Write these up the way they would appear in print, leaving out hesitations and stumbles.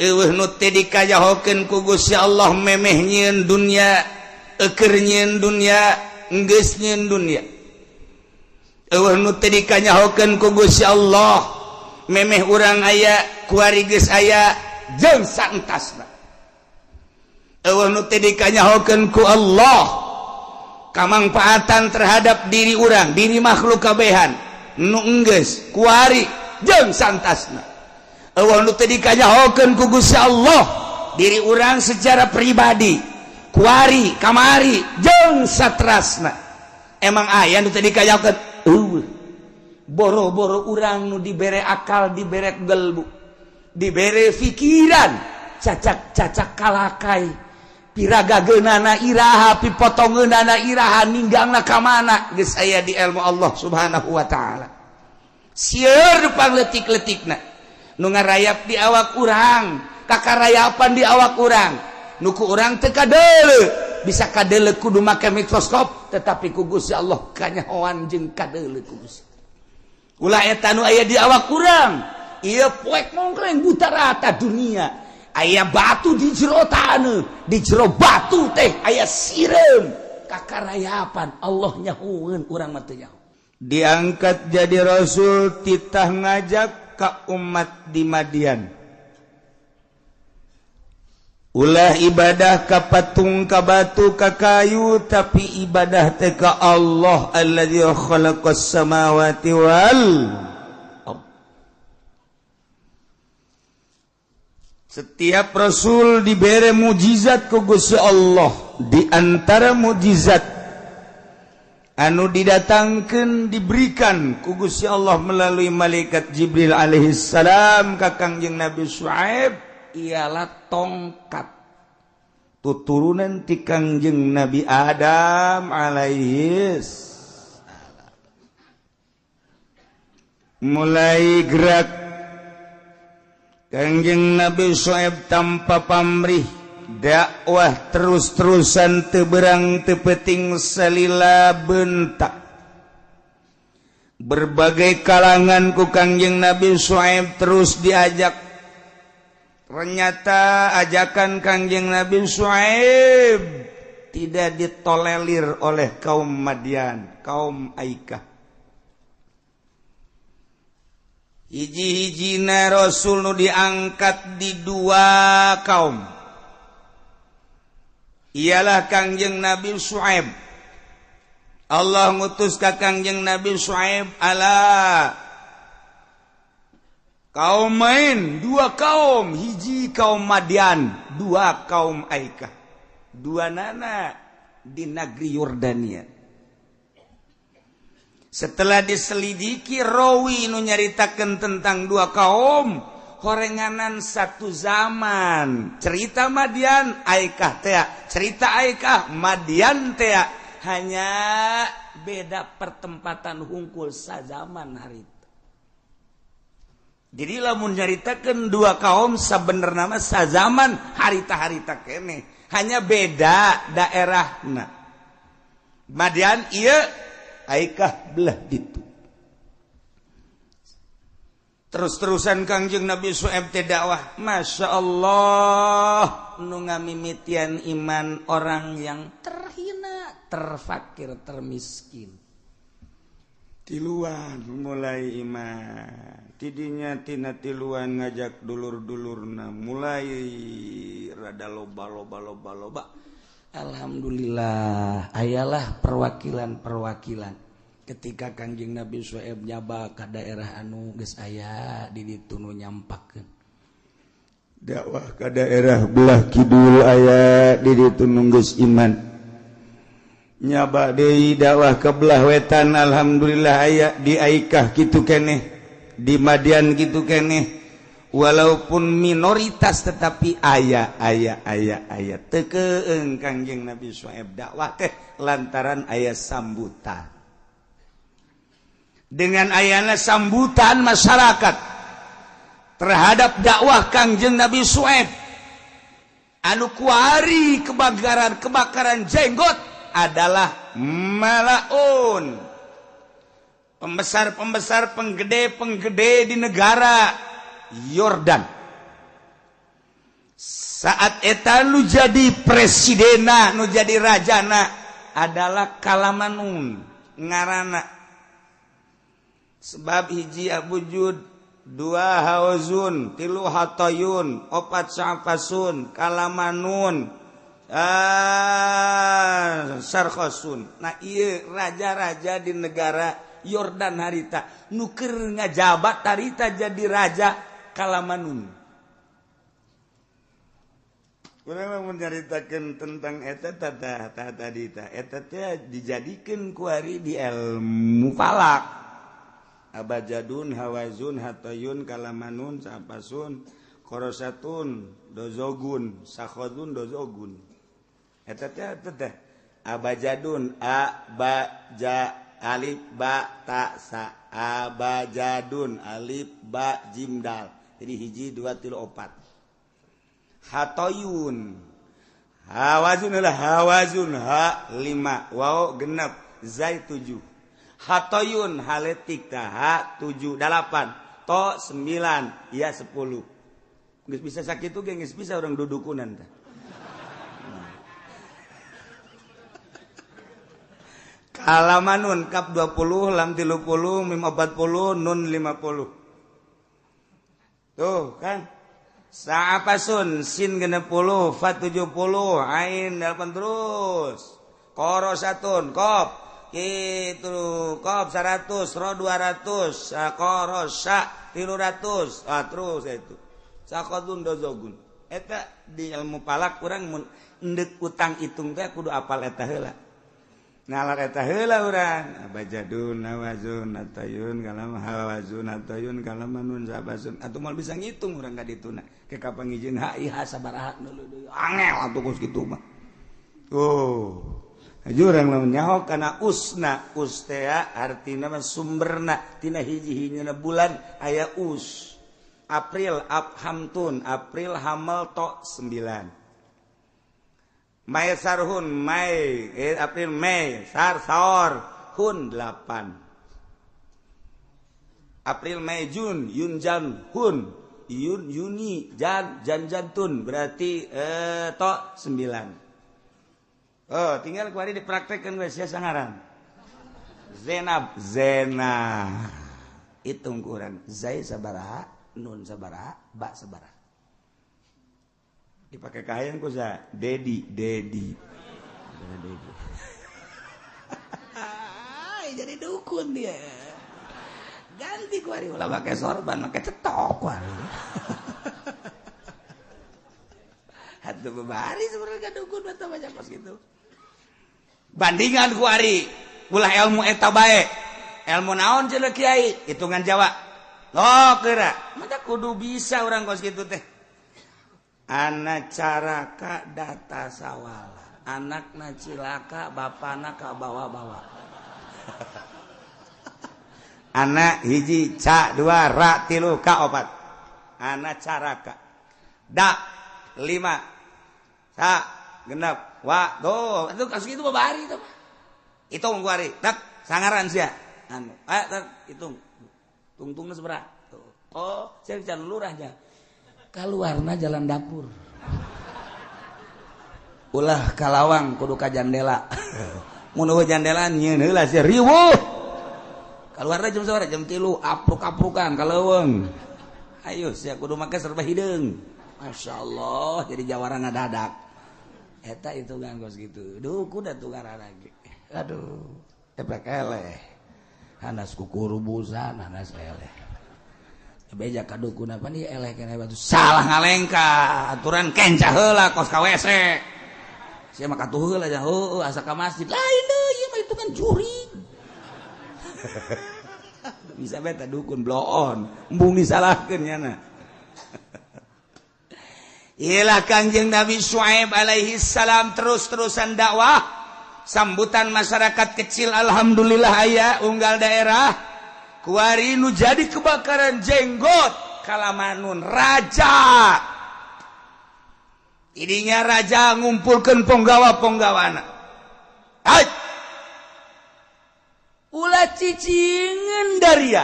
Eueuh nu teu dikajahokeun ku Gusti Allah memeh nyieun dunya, eukeur nyieun dunya, enggeus nyieun dunya. Eueuh nu teu dikanyahokeun ku Gusti Allah memeh urang aya, kuari geus aya, jeung saentasna. Eueuh nu teu dikanyahokeun ku Allah kamangfaatan terhadap diri urang, diri makhluk kabehan nu enggeus, kuari, jeung saentasna. Eueuh nu teu dikanyahokeun ku Gusti Allah diri urang secara pribadi, kuari, kamari, jeung satrasna. Emang aya nu teu dikanyahokeun? Eueuh. Boro-boro urang nu dibere akal, dibere gelbu, dibere pikiran, cacak-cacak kalakai piragageunana iraha, pipotongeunana iraha, ninggangna ka mana, geus aya di ilmu Allah Subhanahu wa taala. Sieun pangletik-letikna nu ngarayap di awak urang, kakarayapan di awak urang, nu ku urang teu kadeuleu, bisa kadeuleu kudu make mikroskop, tetapi ku Gusti Allah kanyahoan jeung kadeuleu ku Gusti. Ulah eta nu aya di awak urang, ieu poek mongkleng buta rata dunia. Aya batu di jero taneuh, di jero batu teh aya sireum, kakarayapan Allah nyahoeun, urang mah teu nyaho. Diangkat jadi rasul, titah ngajak ka umat di Madian, ulah ibadah ka patung, ka batu, ka kayu, tapi ibadah teh ka Allah alladzi khalaqas samawati wal ard. Setiap rasul diberi mujizat ku Gusti Allah. Di antara mujizat anu didatangkan, diberikan ku Gusti Allah melalui malaikat Jibril alaihi salam ka Kangjeng Nabi Syuaib ialah tongkat tuturunan ti Kangjeng Nabi Adam alaihi salam. Mulai gerak Kangjeng Nabi Syuaib tanpa pamrih dakwah terus-terusan, teu beurang teu peuting, salila bentak berbagai kalangan ku Kangjeng Nabi Syuaib terus diajak. Ternyata ajakan Kangjeng Nabi Syuaib tidak ditolerir oleh kaum Madian, kaum Aikah. Hiji-hijina Rasul nu diangkat di dua kaum ialah Kangjeng Nabi Syuaib. Allah ngutus ka Kangjeng Nabi Syuaib ala kaum main dua kaum, hiji kaum Madian, dua kaum Aikah, dua nana di negeri Yordania. Setelah diselidiki, rawi nu nyaritakeun tentang dua kaum horenganan satu zaman, cerita Madian Aikah tea, cerita Aikah Madian tea, hanya beda pertempatan hungkul, sazaman hari itu. Jadi lamun nyaritakeun dua kaum sabenerna mah sazaman harita-harita kene, hanya beda daerahna. Madian ieu, Aikah belah ditu. Terus-terusan Kangjeng Nabi Syuaib teh dakwah, Masya Allah, nu ngamimitian iman orang yang terhina, terfakir, termiskin. Tiluan mulai iman tidinya, tina tiluan ngajak dulur-dulurna, mulai rada loba loba loba loba. Alhamdulillah, ayalah perwakilan-perwakilan ketika Kangjeng Nabi Syuaib nyaba ke daerah anu geus aya di ditu nu nyampakeun dakwah, ke daerah belah kidul aya di ditu nu geus iman, nyaba deui dakwah ke belah wetan, alhamdulillah aya. Di Aikah kitu keneh, di Madian kitu keneh, walaupun minoritas tetapi aya aya aya aya. Teu keung Kangjeng Nabi Syuaib dakwah teh lantaran aya sambutan. Dengan ayana sambutan masyarakat terhadap dakwah Kangjeng Nabi Syuaib, anu kuari kebakaran kebakaran jenggot adalah malaun, pembesar-pembesar, penggede-penggede di negara Yordan. Saat eta nu jadi presidena, nu jadi rajana adalah Kalamanun ngarana. Sebab hiji Abujud, dua Hawazun, tilu Hatayun, opat Sa'fasun, Kalamanun, Sarkhosun. Nah iya raja-raja di negara Yordan harita nu keur ngajabat harita jadi raja Kalamanun. Urang menceritakan tentang eta tata tadi ta eta teh dijadikeun ku ari di ilmu falak. Abajadun, Hawazun, Hatayun, Kalamanun, Sapasun, Korosatun, Dozogun, Sakhodun, Dozogun. Eta teh teh abajadun, a ba ja alif ba ta sa, abajadun alif ba jim dal. Jadi hiji dua tilu opat. Hatoyun, Hawazun adalah Hawazun ha 5, waw genep, zai 7. Hatoyun haletik ta ha 7 8, to 9, ya 10. Geus bisa sakitu ge geus bisa urang dudukunan tah. Kalamanun kap 20, lam 30, mim 40, nun 50. Tuh kan. Sa'apasun sin 60, fa 70, ain 8 terus. Korosatun kop itu kop 100, ro 200, korosa 300, ah terus itu. Sakodun dozogun. Eta di ilmu palak urang mun endek utang hitung teh kudu apal eta heula. Nalar eta heula urang abajadun nawazun atayun kalam hawazun atayun kalamanun sabasun atuh moal bisa ngitung urang ka dituna ke kapangijin HIH sabaraha deui angel atuh kos kitu mah. Oh, jurang lamun nyaho kana usna, us teh artina mah sumberna tina hiji-hijina bulan aya us. April abhamtun, April hamel to 9. Mai sarhun Mai, April Mei, sar saor hun 8. April Mei Jun, Yun Jan hun, Yun Yuni Jan Jan Jantun berarti to 9. Oh, tinggal kuari dipraktekkan geus sia sangaran. Zenab Zena. Hitung kurang zai sabaraha, nun sabaraha, ba sabaraha. Dipakai kain ku sa Dedi Dedi Dedi. Jadi dukun dia. Ganti ku hari ulah pakai sorban, pakai cetok ku hari. Atuh bebari sebenarnya dukun atau banyak pas gitu. Bandingan ku hari ulah ilmu eta bae. Ilmu naon cenah kiai? Hitungan Jawa. Oh, kira. Mata kudu bisa urang kos kitu teh. Anak caraka data sawala, anakna cilaka, bapana ka bawa-bawa. Anak hiji ca dua ra tilu ka opat. Anak caraka da 5 sa genep wa do itu kasus itu babari itu. Hitung ku ari tak sangaran sia. Anu tak hitung. Tungtungna sabaraha? Oh, sia can lurahnya. Kaluarna jalan dapur. Ulah kalawang kudu ka jandela. Mun eueuh jandela nyieun heula sia riweuh. Kaluarna jam sabaraha? Jam 3 apruk-aprukan ka leuweung. Ayo sia kudu make serba hideung. Masyaallah jadi jawara ngadadak. Eta hitungan kos kitu. Duh kuda tukaran lagi. Aduh, efek eleh. Hanas kukurubusan, hanas eleh. Beja ka dukun apa nih eleh kena batu salah ngalengka aturan kenca heula kos ka WC sia mah katuh heula nya heueuh asa ka masjid lain deui ieu mah itu kan jurig. Bisa bae ta dukun bloon embung disalahkeun nyana. Iyalah Kangjeng Nabi Syuaib alaihi salam terus-terusan dakwah, sambutan masyarakat kecil alhamdulillah aya unggal daerah. Kuari nu jadi kebakaran jenggot Kalamanun raja. Idinya raja ngumpulkeun ponggawa-ponggawana. Hai. Ulah cicingan daria.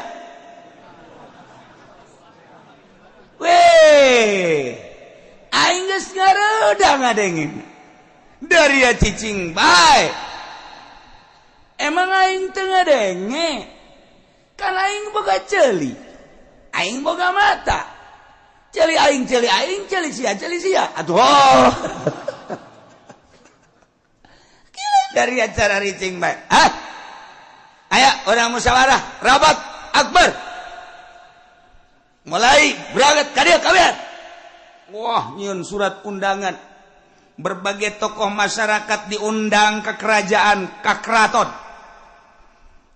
Weh. Aing Udah ngadengin dari ya cicing bae. Emang aing teu ngadenge? Kan aing boga ceuli, aing boga mata. Ceuli aing, ceuli aing, ceuli sia, ceuli sia. Atuh. Oh. Dari acara ricing bae. Hah? Ayo orang musyawarah, rapat akbar. Mulai berangkat ka dieu kabeh. Wah, nyieun surat undangan. Berbagai tokoh masyarakat diundang ke kerajaan, ke keraton.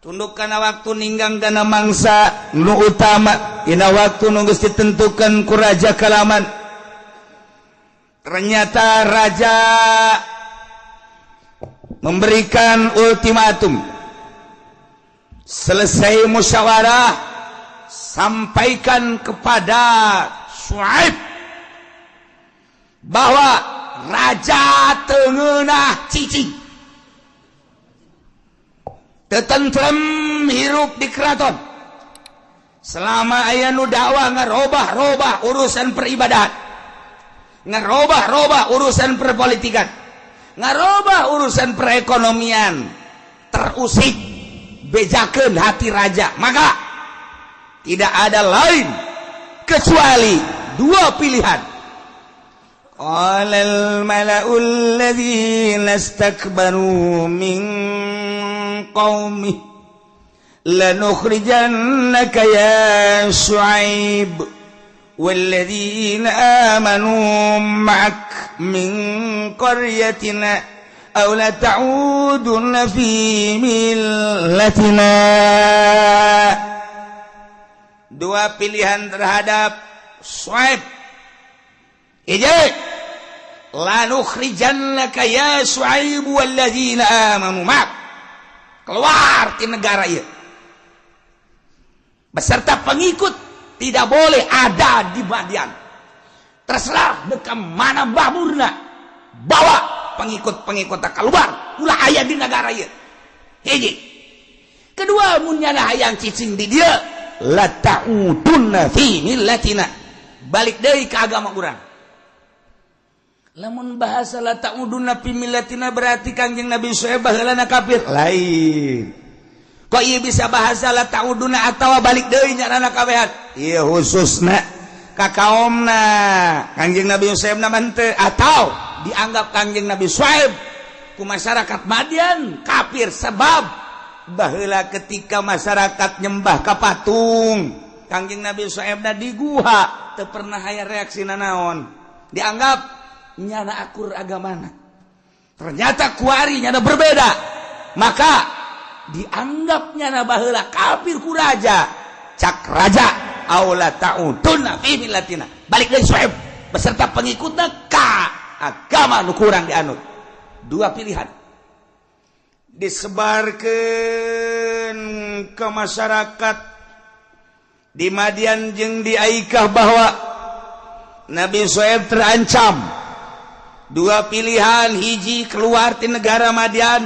Tunduk kana waktu ninggang dana mangsa nu utama dina waktu nu geus ditentukan ku raja kalaman. Ternyata raja memberikan ultimatum. Selesai musyawarah, sampaikan kepada Suaib bahwa raja teu ngeunah cicing, teu tentrem hirup di keraton selama aya nu dakwah ngarobah-robah urusan peribadahan, ngarobah-robah urusan perpolitikan, ngarobah urusan perekonomian. Terusik, bejakeun hati raja, maka tidak ada lain kecuali dua pilihan. قال الملأ الذين استكبروا من قومه لنخرجنك يا شعيب والذين آمنوا معك من قريتنا أو لتعودن في ملتنا. Dua pilihan terhadap Suaib. Ije, lanukhrijannaka ya Suaib walladzina amanu ma'ak, keluar di negara ieu beserta pengikut, tidak boleh ada di Madian. Terserah deka mana bamurna, bawa pengikut-pengikut keluar, ulah aya di negara ieu. Hiji. Kedua, mun nyana hayang cicing di dieu, la ta'udunna fi millatina, balik deui ke agama urang. Lamun bahasa la ta'udunna fi millatina berarti Kangjeng Nabi Syuaib baheulana kafir lain. Kok ieu bisa bahasa la ta'udunna atawa balik deui nyaranna kabehan? Ieu khususna ka kaomna Kangjeng Nabi Syuaib na teu, atau dianggap Kangjeng Nabi Syuaib ku masyarakat Madian kafir sebab baheula ketika masyarakat nyembah ka patung, Kangjeng Nabi Syuaib di guha teu pernah aya reaksi nanaon, dianggap nyana akur agamana. Ternyata kuari nyana berbeda, maka dianggap nyana baheula kafir ku raja. Cak raja, aula ta'udunna fi millatina, balik deui Syuaib beserta pengikutna ka agama nu kurang dianut. Dua pilihan disebarkan ke masyarakat di Madian jeung di Aikah bahwa Nabi Syuaib terancam. Dua pilihan: hiji, keluar di negara Madian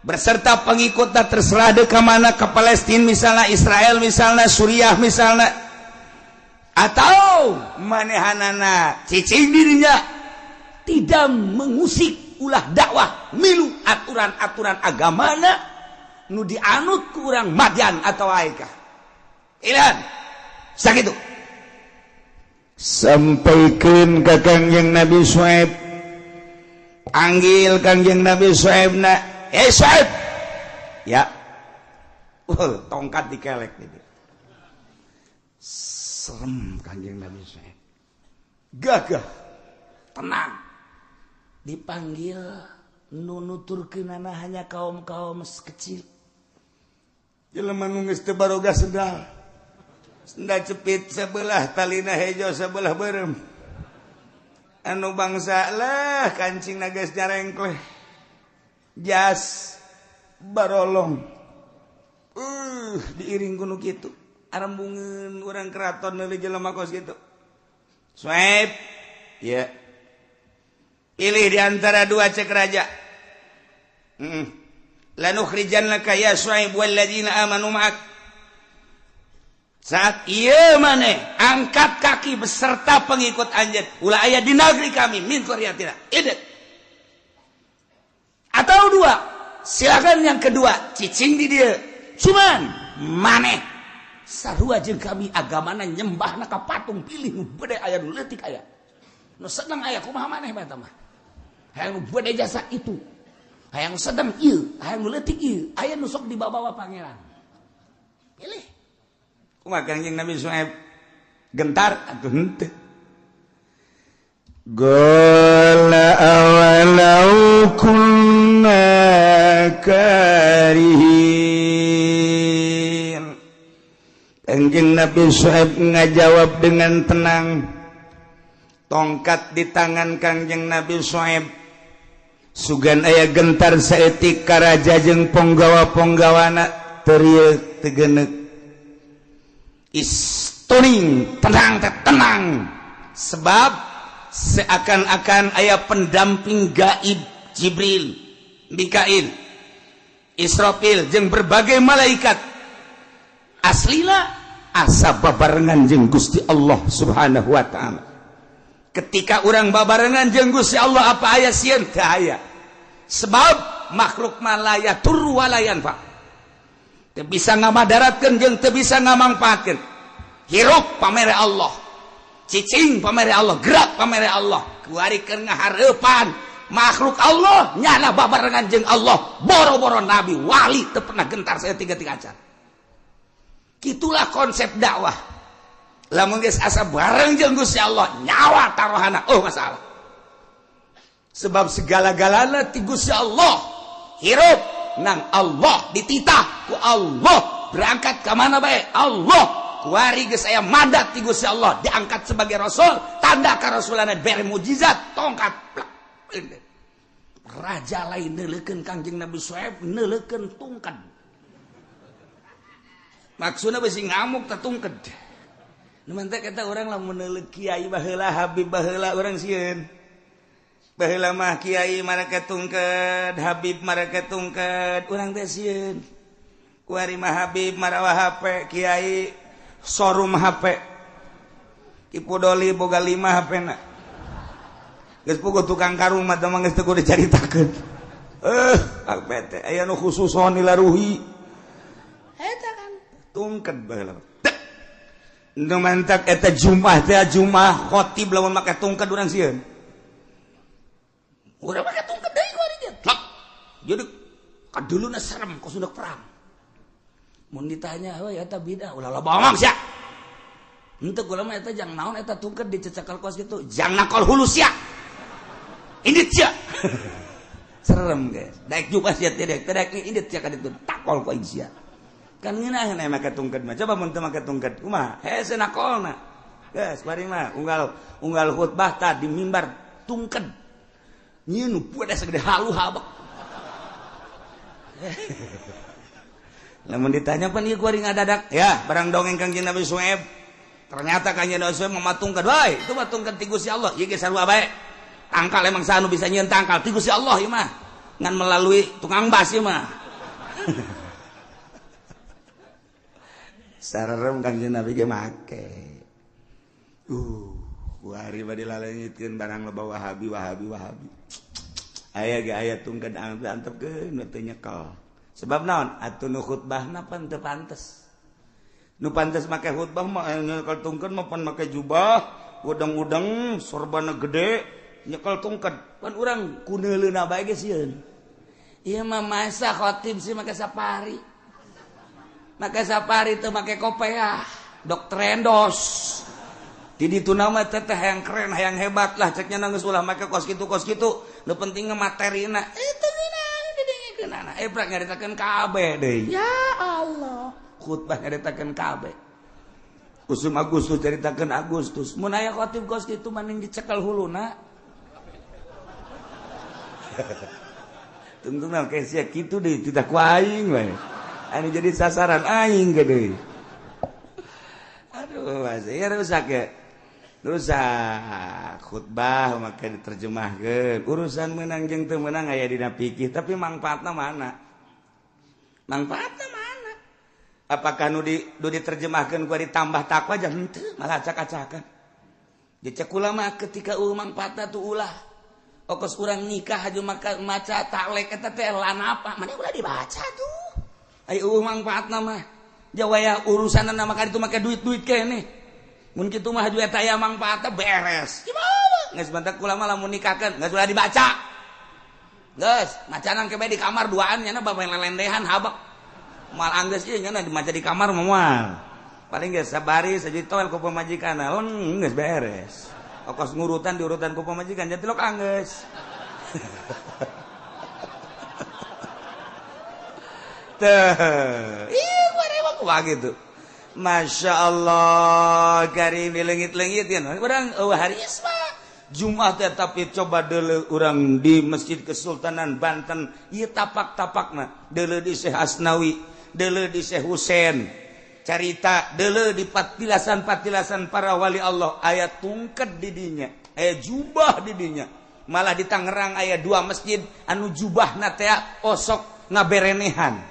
berserta pengikutnya, terserah de ke mana, ke Palestina misalnya, Israel misalnya, Suriah misalnya, atau manehanana cicing dirinya, tidak mengusik, ulah dakwah milu aturan-aturan agamana nu dianut ku urang Madian atau Aikah. Pilihan sakitu sampaikan ke Kangjeng Nabi Syuaib. Panggil Kangjeng Nabi Syuaib na, "Eh Syuaib." Ya. Tongkat dikelek gitu. Serem Kangjeng Nabi Syuaib, gagah, tenang. Dipanggil, nu nuturkeunana hanya kaum-kaum kecil, jelema nu geus teu baroga sendal, sendal cepit sebelah talina hejo, sebelah beureum, anu bangsa lah kancing geus nyarengkleh, jas barolong, diiring ku nu kitu. Arembungeun urang keraton meuli jelema kos kitu. "Suaib." "Ya." "Pilih di antara dua," cek raja. Lanukhrijannaka ya Suaib walladzina amanu ma'ak. Saat ieu maneh angkat kaki beserta pengikut anjeun ulah aya di negeri kami min qaryatina. Idet. Atau dua, silakan yang kedua, cicing di dia. Cuman maneh sarua jeung kami agamana nyembahna ka patung, pilih nu bede aya, nu leutik aya. Nu sedang aya, kumaha maneh bae mah. Hayang nu bede jasa itu. Hayang sedang ieu, hayang nu leutik ieu, aya nu sok dibawa-bawa pangeran. Pilih. Kumaha Kangjeng Nabi Syuaib gentar atuh henteu. Qala awalau kunna karihin. Kangjeng Nabi Syuaib ngajawab dengan tenang. Tongkat di tangan Kangjeng Nabi Syuaib. Sugan aya gentar saeutik karaja jeung ponggawa-ponggawana terieu tegenek. Istuning tenang tenang, sebab seakan-akan aya pendamping gaib Jibril, Mikail, Israfil jeung berbagai malaikat. Aslina asa babarengan jeung Gusti Allah Subhanahu wa taala. Ketika urang babarengan jeung Gusti Allah apa aya sieun? Teu aya. Sebab makhluk mah la yadur wa la yanfa. Teu bisa ngamadaratkeun jeung teu bisa ngamangpaatkeun. Hirup pamere Allah, cicing pamere Allah, gerak pamere Allah. Kuari keur ngahareupan makhluk Allah nyana babarengan jeung Allah. Boro-boro nabi wali teu pernah gentar saya tiga-tiga acan. Kitulah konsep dakwah. Lamun geus asa bareng jeung Gusti Allah, nyawa taruhana oh masalah. Sebab segala-galana ti Gusti Allah. Hirup nang Allah, dititah ku Allah, berangkat ke mana bae Allah. Kuari geus aya mandat ti Gusti Allah, diangkat sebagai rasul, tanda karasulanna bere mukjizat tongkat. Raja lain neuleukeun Kangjeng Nabi Syuaib, neuleukeun tungked. Maksudna bisi ngamuk tah tungked. Nu mantak eta urang lamun neuleuk kiai baheula, habib baheula urang sieun. Baheula mah kiai marake tungked, habib marake tungked, urang teh sieun. Kuari mah habib marawa HP, kiai showroom HP. Ki Pudoli boga 5 HP-na. Geus puguh tukang karung mah mah geus teu kudu dicaritakeun. HP teh aya nu khususon dilaruhi. Eta kan tungked baheula. Nu mantak eta Jumat teh Jumat khotib lamun make tungked urang sieun. Urang make tungked deui kuari teh. Jadi kaduluna serem kos udah perang. Mun ditanya, "Heuy eta bidah, ulah loba omong sia." Henteu kula mah eta jang naon eta tungked dicecekal kos kitu, jang nakol hulu sia. Indit sia. Serem guys. Daek jubah sia teh daek, daek indit sia ka ditu takol ku aing sia. Kan ngeunaheun aya make tungked mah. Coba mun teu make tungked kumaha? Hese nakolna. Geus bari mah unggal unggal khutbah tah di mimbar tungked. Nyieun nu segede halu habek. Lamun ditanya pan ieu kuari ngadadak, ya barang dongeng Kangjeng Nabi Syuaib. Ternyata Kangjeng Nabi Syuaib mematungkeun, "Woi, itu matungkeun ti Gusti Allah." Ieu ge sarua bae. Tangkal emang saha nu bisa nyieun tangkal ti Gusti Allah ieu mah. Ngan melalui tukang bas ieu mah. Sarerem Kangjeng Nabi ge make. Kuari bade laleungitkeun barang loba Wahabi Wahabi Wahabi. Aya ge aya tungkeun antepkeun teu nyekel. Sebab naon? Atuh nu khutbahna pan teu pantes. Nu pantes make khutbah mah nyekel tungkeun mah pan make jubah, udang-udang, sorbana gede, nyekel tungkeun. Pan urang kuneuleuna bae ge sieun. Ieu mah masa khotib sih make safari. Make safari teu make kopeah, dokter endos. Di ditu nama teh teh hayang keren, hayang hebat lah ceknya geus ulah make kos kitu. Nu penting materina. Itu didengikeunana. Prak nyaritakeun kabeh deui. Ya Allah. Khutbah nyaritakeun kabeh. Usum Agustus caritakeun Agustus. Mun aya khotib kos kitu mending dicekel huluna. Tungtungna ke sia kitu deui tidak ku aing we. Anu jadi sasaran aing gede. Aduh, ya rusak ya. Rusak khutbah maka diterjemahkeun. Urusan menang jeung teu meunang aya dina fikih, tapi mangfaatna mana? Mangfaatna mana? Apakah nu di nu diterjemahkan gua ditambah takwa aja henteu, malah acak-acakan. Dicek ulama ketika eueuh mangfaatna tuh ulah. Okos urang nikah aja maka maca taklek eta teh lan apa? Mana ulah dibaca tuh. Ai eueuh mangfaatna mah. Jawaya urusanna maka itu make duit-duit keneh. Mun kitu mah haju eta aya mangfaatna beres. Gimana? Geus bantak ulama lamun nikahkeun geus ulah dibaca. Geus, macanan ke di kamar duaan nya bae lelendehan habak. Mal anggeus ieu nya dimaca di kamar moal. Paling geus sabari saji toel ku pamajikan, leng geus beres. Okos ngurutan diurutan ku pamajikan jadi lok anggeus. Teh, ih barewak kumaha gitu. Masya Allah, karim dilengit-lengit kan. Urang eueuh hari isma. Jumat teh tapi coba deuleu urang di Masjid Kesultanan Banten, ieu tapak-tapakna deuleu di Syekh Asnawi, deuleu di Syekh Husein. Carita deuleu di patilasan-patilasan para wali Allah, aya tungket di dinya, aya jubah di dinya. Malah di Tangerang aya dua masjid anu jubahna teh osok ngaberenehan.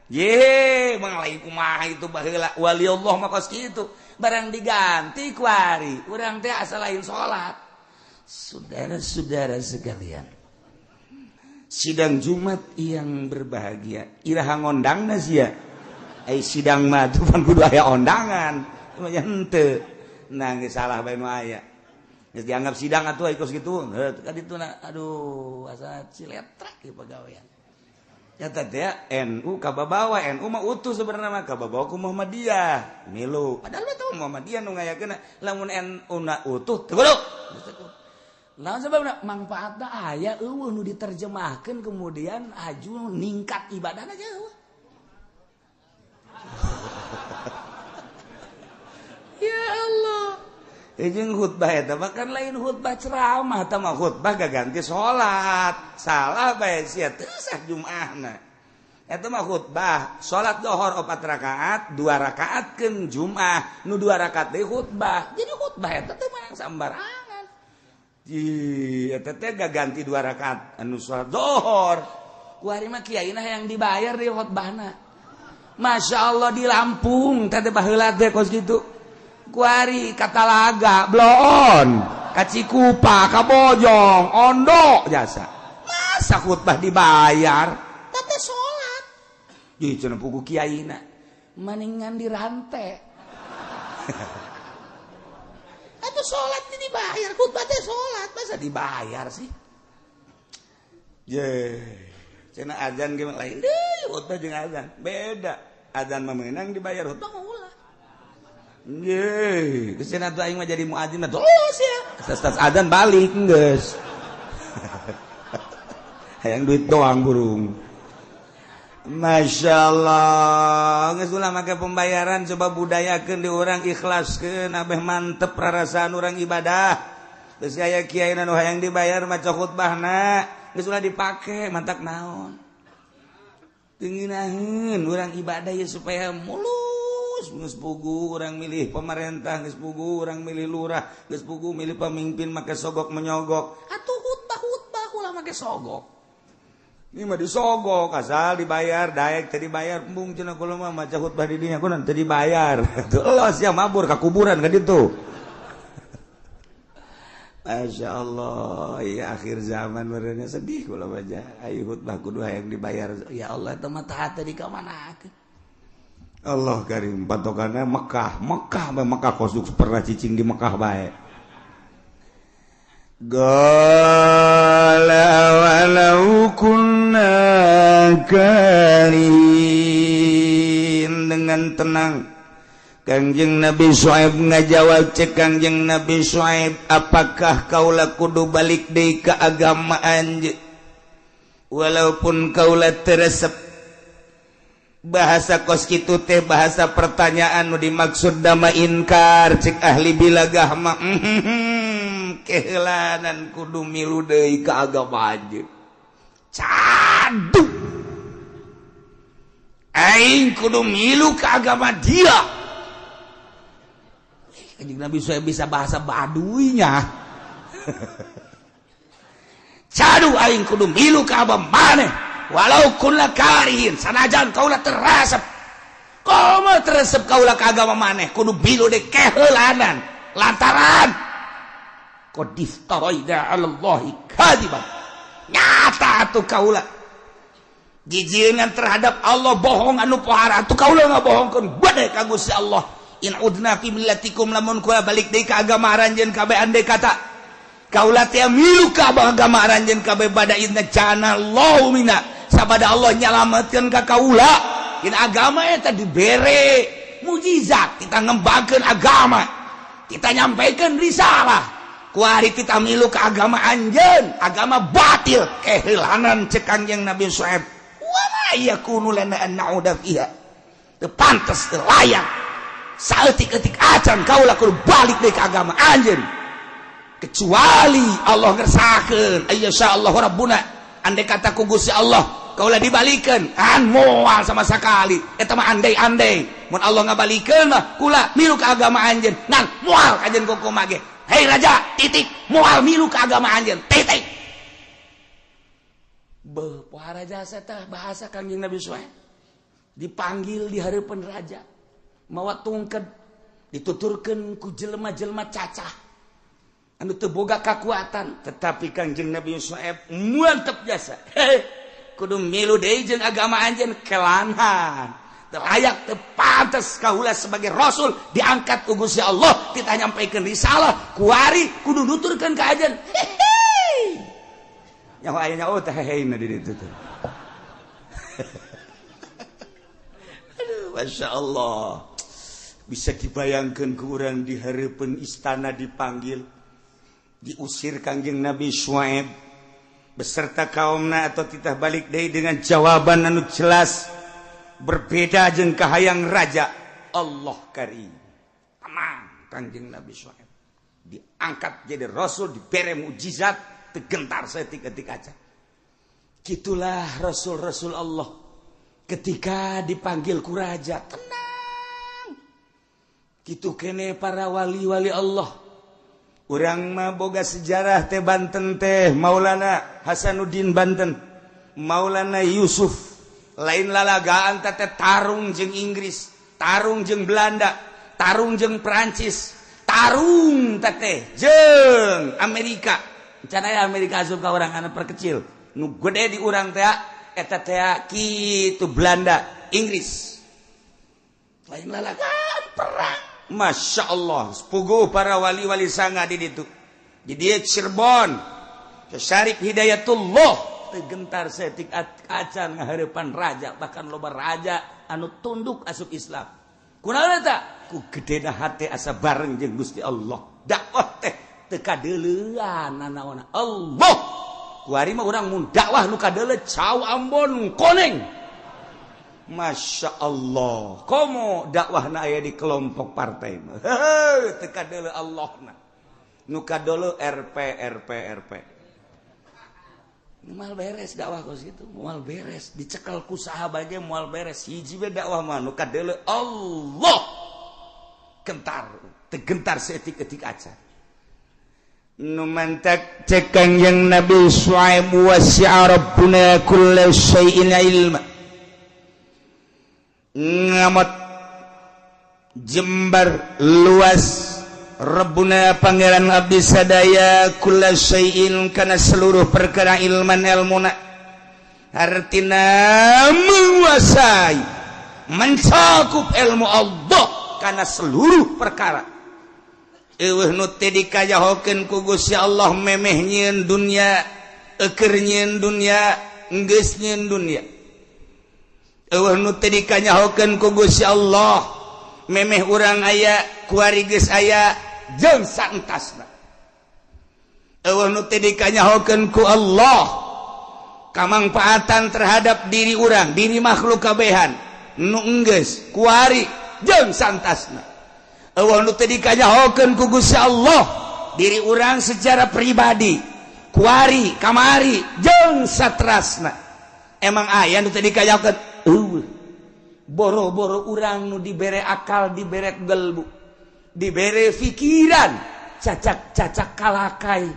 Ye, manglai kumaha itu baheula wali Allah mah kos kitu. Barang diganti ku ari, urang teh asa lain salat. Saudara-saudara sekalian, sidang Jumat yang berbahagia, iraha ngondangna sia. Ai sidang mah tuh pan kudu aya ondangan. Cuma henteu. Nah, geus salah bae nu aya. Geus dianggap sidang atuh ai kos kitu. Heuh, ka ditu na aduh asa ciletrak ieu pagawean. Eta teh NU kababawa, NU mah utuh sebenarnya mah kababawa ku Muhammadiyah milu. Padahal mah teu Muhammadiyah nu ngayakeun lamun NU na utuh teu kudu. Naon sebabna mangfaatna aya eueuh nu diterjemahkeun kemudian aju ningkat ibadahna jauh. Ya Allah. Jeung khutbah eta mah kan lain khutbah ceramah, eta mah khutbah gaganti salat. Salah bae sia teu sah Jumaahna. Eta mah khutbah salat dohor 4 rakaat, 2 rakaatkeun Jumaah, nu 2 rakaat deui khutbah. Jadi khutbah eta teh menang sambarangan. Ih, eta teh gaganti 2 rakaat anu salat dohor. Ku ari mah kiaina hayang dibayar di khutbahna. Masya Allah di Lampung teh baheula teh kos kitu. Kuari Katalaga, Bloon, Kacikupa, Kabojong, Ondo jasa. Masa khutbah dibayar? Tete salat. Di cenah pugu kiaina. Maningan dirantai. Atuh salat dibayar, khutbah teh salat, masa dibayar sih? Ye, cenah azan ge lain deui, khutbah jeung azan beda. Azan mah meunang dibayar, khutbah mah ulah. Ye, kesena tuh aing mah jadi muadzin mah terus ya. Tas adzan balik geus. Hayang duit doang burung. Masya Allah, geus ulah make pembayaran coba budayakeun di urang ikhlaskeun abeh mantep rarasaan urang ibadah. Geus aya kiai nu hayang dibayar maca khutbahna, geus ulah dipake mantak naon. Teu ngeunaheun urang ibadah ye supaya mulus. Geus pugu urang milih pemerintah, geus pugu urang milih lurah, geus pugu milih pemimpin make sogok menyogok. Atuh khutbah-khutbah ulah make sogok. Ini mah disogok asal dibayar, daek teu dibayar, embung cenah kula mah maca khutbah di dinya kunaon teu dibayar. Tuh los ya mabur ka kuburan ka ditu. Masya Allah, ya akhir zaman merenya sedih kula baca. Ayo khutbah kudu hayang dibayar. Ya Allah, teu mah tah di ka mana. Allah karim patokannya Mekah, Mekah bae Mekah kosuk pernah cicing di Mekah bae. Qala walau kunna karihin, dengan tenang Kangjeng Nabi Syuaib ngajawab cek Kangjeng Nabi Syuaib, apakah kaula kudu balik deui ka agama anjeun walaupun kaula teresep. Bahasa kos kitu teh bahasa pertanyaan nu dimaksud dama inkar cek ahli bilagah mah keheulanan kudu milu deui ka agama anjeun. Cadu aing kudu milu ka agama dia. Kanjeng Nabi saya bisa bahasa baduinya. Cadu aing kudu milu ka agama maneh. Walau kunna karihin, sanajan kaula terasep. Komo teu resep kaula ka agama maneh, kudu milu deui keheulanan lantaran qad iftaraina 'ala Allahi kadiban. Nyata atuh kaula jijienan terhadap Allah, bohong anu pohara atuh kaula ngabohongkeun bade ka Gusti Allah. In udna fi millatikum, lamun kula balik deui ka agama aranjeun kabeh, andai kata kaula teh milu ka agama aranjeun kabeh, ba'da idz najjana Allahu minha, sabada Allah nyalametkeun ka kaula. In agama eta dibere mujizat, kita ngembangkeun agama, kita nyampaikan risalah, kuari kita milu ke agama anjeun, agama batil, kehilangan. Cek Kangjeng Nabi Syuaib, wa ma yakunu lana an na'uda fiha, teu pantes, teu layak saeutik-eutik acan kaula kudu balik deui ka agama anjeun kecuali Allah ngersakeun, ayyasha Allah rabbuna, andai kata ku Gusti Allah kaula dibalikan an moal sama sekali. Eta mah andai-andai, mun Allah ngabalikeun mah kula milu ka agama anjeun, ngan moal kajen kumaha ge. Hei raja, titik, moal milu ka agama anjeun, titik. Beuh, pohara jasa tah bahasa Kangjeng Nabi Suhaib. Dipanggil di hareupeun raja, mawa tungked, dituturkeun ku jelema-jelema cacah anu teu boga kakuatan, tetapi Kangjeng Nabi Suhaib mantep jasa. Hei, kudu milu deui jeung agama anjeun, kelanhan, teu layak, teu pantes kaula sebagai rasul diangkat ku Gusti Allah, kita nyampaikan risalah, kuari kudu nuturkeun ka anjeun. Nyaho aya nyaho teh heheina di ditu teh. Aduh, Masya Allah, bisa dibayangkan ke urang di hareupeun istana dipanggil, diusir Kangjeng Nabi Syuaib beserta kaumna atau titah balik deui dengan jawaban anu jelas berbeda jeung kahayang raja. Allah karim, tenang. Kangjeng Nabi Syuaib diangkat jadi rasul, dibere mukjizat, teu gentar saeutik-eutik aja. Gitulah rasul-rasul Allah ketika dipanggil ku raja, tenang. Gitu kene para wali-wali Allah. Urang mah boga sejarah teh Banten teh, Maulana Hasanuddin Banten, Maulana Yusuf, lain lalagaan teh, tarung jeung Inggris, tarung jeung Belanda, tarung jeung Perancis, tarung teh jeung Amerika. Can aya Amerika asup ka urang, anak perkecil nu gede di urang teh eta teh kitu, Belanda, Inggris. Lain lalagaan perang. Masya Allah, sepuguh para wali-wali sanga di ditu, di dieu Cirebon, Syarif Hidayatullah teu gentar saeutik acan ngahareupan raja, bahkan loba raja anu tunduk asup Islam. Kunaon eta? Ku gedena hate asa bareng jeung Gusti Allah. Dakwah teh teu kadeuleuan nanaona Allah. Kuari mah urang mun dakwah nu kadeuleu cau Ambon koneng. Masya Allah, komo dakwahna aya di kelompok partai mah teu kadeuleu Allahna, nu kadeuleu RP RP RP. Moal beres dakwah kos kitu, moal beres. Dicekal ku saha ge moal beres. Hiji we dakwah mah nu kadeuleu Allah, gentar, teu gentar saeutik-eutik acan. Nu mantak cek Kangjeng Nabi Syuaib, wasi'a rabbuna kulla syai'in ilma, ngamot jembar luas Rabbuna pangeran abdi sadaya, kulla syai'in kana seluruh perkara, ilman ilmuna, artina menguasai, mencakup ilmu Allah karena seluruh perkara. Eueuh nu teu dikajahokeun ku Gusti Allah memeh nyieun dunya, eukeur nyieun dunya, geus nyieun dunya. Eueuh nu teu dikanyahokeun ku Gusti Allah memeh urang aya, kuari geus aya jeung saentasna. Eueuh nu teu dikanyahokeun ku Allah kamangfaatan terhadap diri urang, diri makhluk kabehan nu enggeus, kuari jeung saentasna. Eueuh nu teu dikanyahokeun ku Gusti Allah diri urang secara pribadi kuari, kamari jeung satrasna. Emang aya nu teu dikanyahokeun? Eueuh. Boro-boro urang nu dibere akal, dibere gelbu, dibere pikiran, cacak-cacak kalakai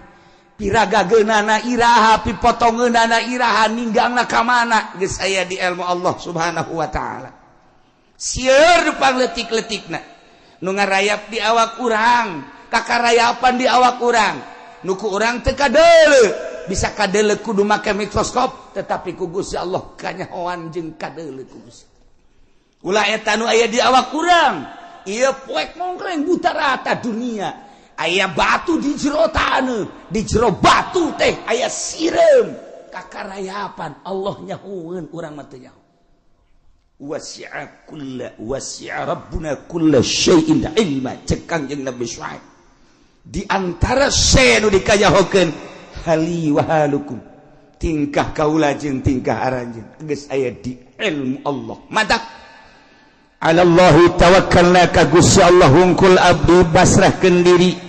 piragageunana iraha, pipotongeunana iraha, ninggangna ka mana, geus aya di ilmu Allah Subhanahu wa taala. Sieur pangletik-letikna nu ngarayap di awak urang, kakarayapan di awak urang, nu ku urang teu kadeuleu. Bisa kadeuleu kudu make mikroskop, tetapi ku Gusti Allah kanyahoan jeung kadeuleu ku Gusti. Ulah eta nu aya di awak urang, ieu poek mongkleng buta rata dunia. Aya batu di jero taneuh, di jero batu teh aya sireum, kakarayapan Allah nyahoeun, urang mah teu nyaho. Wasi'a kulla wasi'a rabbuna kulla syai'in ilma, cek Kangjeng Nabi Syuaib. Di antara se nu dikanyahokeun, hali wa halukum, tingkah kaula jeung tingkah aranjeun geus aya di ilmu Allah. Matak alallahi tawakkalna, ka Gusti Allah hungkul abdi pasrahkeun diri.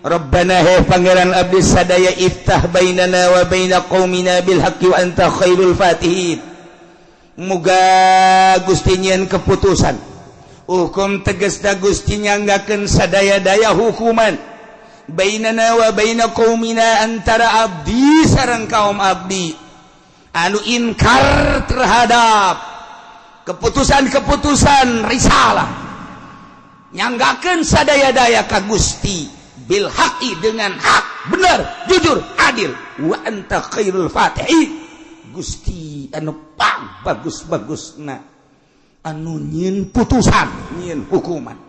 Rabbana, he Pangeran abdi sadaya, iftah bainana wa baina qaumina bil haqqi wa anta khairul fatihin. Muga Gusti nyieun keputusan hukum, tegasna Gusti nyanggakeun sadaya-daya hukuman, bainana wa baina qaumina, antara abdi sareng kaum abdi anu inkar terhadap keputusan-keputusan risalah. Nyanggakeun sadaya-daya ka Gusti, bil haqqi, dengan hak, benar, jujur, adil, wa anta khairul fatihin, Gusti anu pang bagus-bagusna anu nyieun putusan, nyieun hukuman.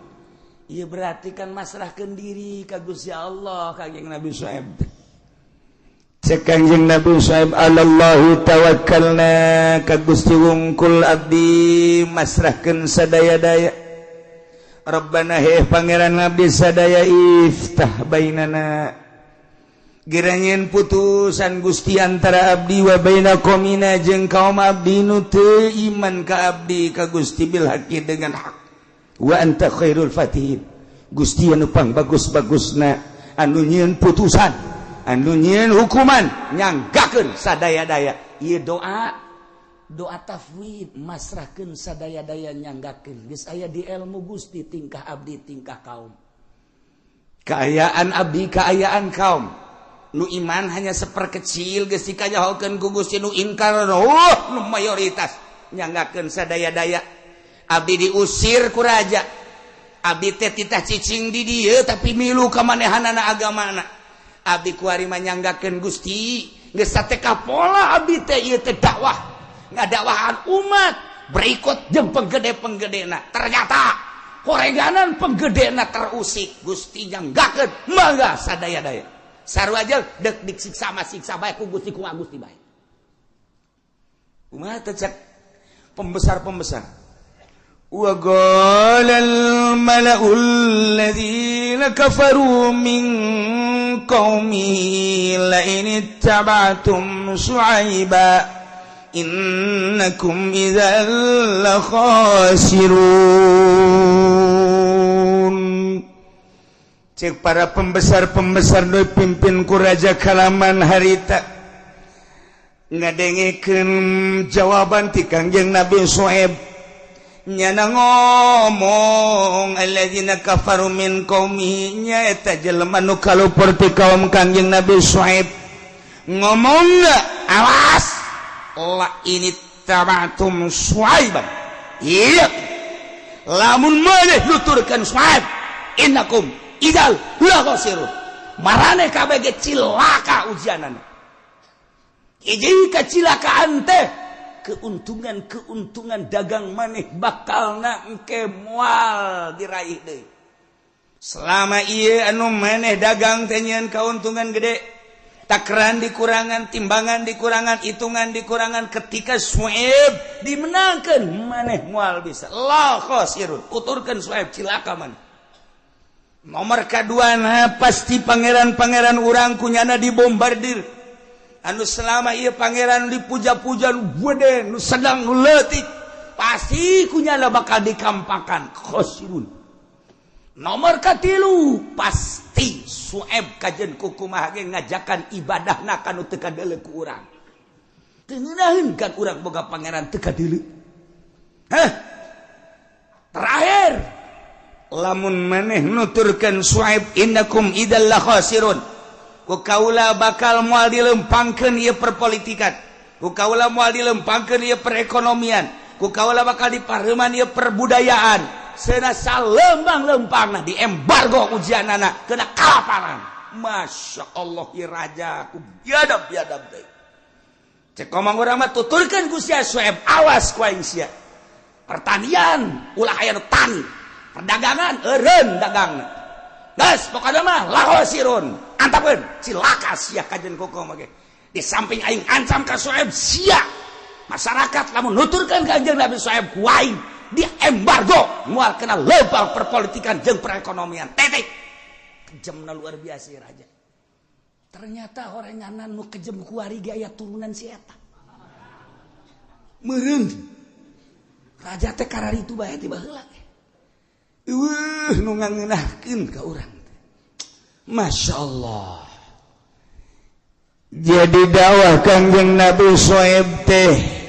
Ieu berarti kan masrahkeun diri ka Gusti Allah. Kangjeng Nabi Syuaib, cek Kangjeng Nabi Syuaib, alallahi tawakkalna, ka Gusti wungkul abdi masrahkeun sadaya-daya. Rabbana, he Pangeran abdi sadaya, iftah bainana, gera nyieun putusan Gusti, antara abdi, wa baina qaumina, jeung kaum abdi nu teu iman ka abdi, ka Gusti, bil haqqi, dengan hak, wa anta khairul fatihin, Gusti anu pang bagus-bagusna anu nyieun putusan, anu nyieun hukuman, nyanggakeun sadaya-daya. Ieu doa, doa tafwid, masrahkeun sadaya-daya, nyanggakeun geus aya di ilmu Gusti tingkah abdi, tingkah kaum, kaayaan abdi, kaayaan kaum. Nu iman hanya seperkecil, geus dikanyahokeun ku Gusti. Nu inkar, oh, nu mayoritas, nyanggakeun sadaya-daya. Abdi diusir ku raja, abdi teh titah cicing di dieu tapi milu ka manehanana agamana. Abdi kuari mah nyanggakeun Gusti, geus sateka pola abdi teh ieu teh dakwah, ngadakwahan umat berikut jeung penggede-penggedena. Ternyata horeganan penggedena terusik. Gusti nyanggakeun, mangga sadaya-daya, sarua aja dek disiksa mah siksa bae ku Gusti, kumaha Gusti bae. Kumaha teh cek pembesar-pembesar? Wa qala al mala'u alladhina kafaru min qaumihi la in ittaba'tum syu'aiba innakum idzal la khasirun. Cek para pembesar-pembesar nu pimpin ku raja kalaman harita, ngadengekeun jawaban ti Kangjeng Nabi Syuaib, nyana ngomong alladzina kafaru min qaumihi, nya eta jelema nu kalupur ti kaum Kangjeng Nabi Syuaib ngomong, awas, la in ittaba'tum Syuaiban, iya lamun maneh nuturkeun Syuaib, innakum idzal la khasirun, marane kabeh ge cilaka ujianana. Hiji kacilakaan teh keuntungan-keuntungan dagang maneh bakalna engke moal diraih deui. Selama ieu anu maneh dagang teh nyieun kauntungan gede, takaran dikurangan, timbangan dikurangan, hitungan dikurangan, ketika Suaib dimenangkan maneh moal bisa, la khasirun. Tuturkeun Suaib, cilaka maneh. Nomor kedua, nah, pasti pangeran-pangeran urang kunyana dibombardir. Anu selama ieu pangeran dipuja-puja, nu gede, nu sedang, nu leutik, pasti kunyana bakal dikampakan, khosirun. Nomor katilu, pasti Sueb kajen kukumaha ge ngajakan ibadahna kanu teu kadeuleu ku urang. Teu ngeunaheun kan urang boga pangeran teu kadeuleu. Hah, terakhir, lamun maneh nuturkeun Suaib, innakum idzal la khasirun, ku kaula bakal moal dilempangkeun ieu perpolitikan, ku kaula moal dilempangkeun ieu perekonomian. Ku kaula bakal dipareuman ieu perbudayaan. Cenah salempang-lempangna diembargo ujianana kena kalaparan. Masya Allah ieu raja ku biadab-biadab teh. Cek komang urang mah tuturkeun ku sia Sueb, awas ku aing sia. Pertanian ulah aya nu tani, perdagangan eureun dagangna. Geus pokona mah lahosirun, antapkeun cilaka sia kajen kokom ge. Di samping aing ancam ka Sueb sia. Masyarakat lamun nuturkeun ka Kanjeng Nabi Sueb ku aing di embargo mual kena lempang perpolitikan jeung perekonomian. Titik. Kejemna luar biasa ya raja. Ternyata orenganan nu kejem kuari ge aya turunan si eta. Meureun. Raja teh kararitu bae ti baheula teh. Eueuh nu ngangeunahkeun ka urang teh. Masya Allah. Jadi dakwah Kangjeng Nabi Soeb teh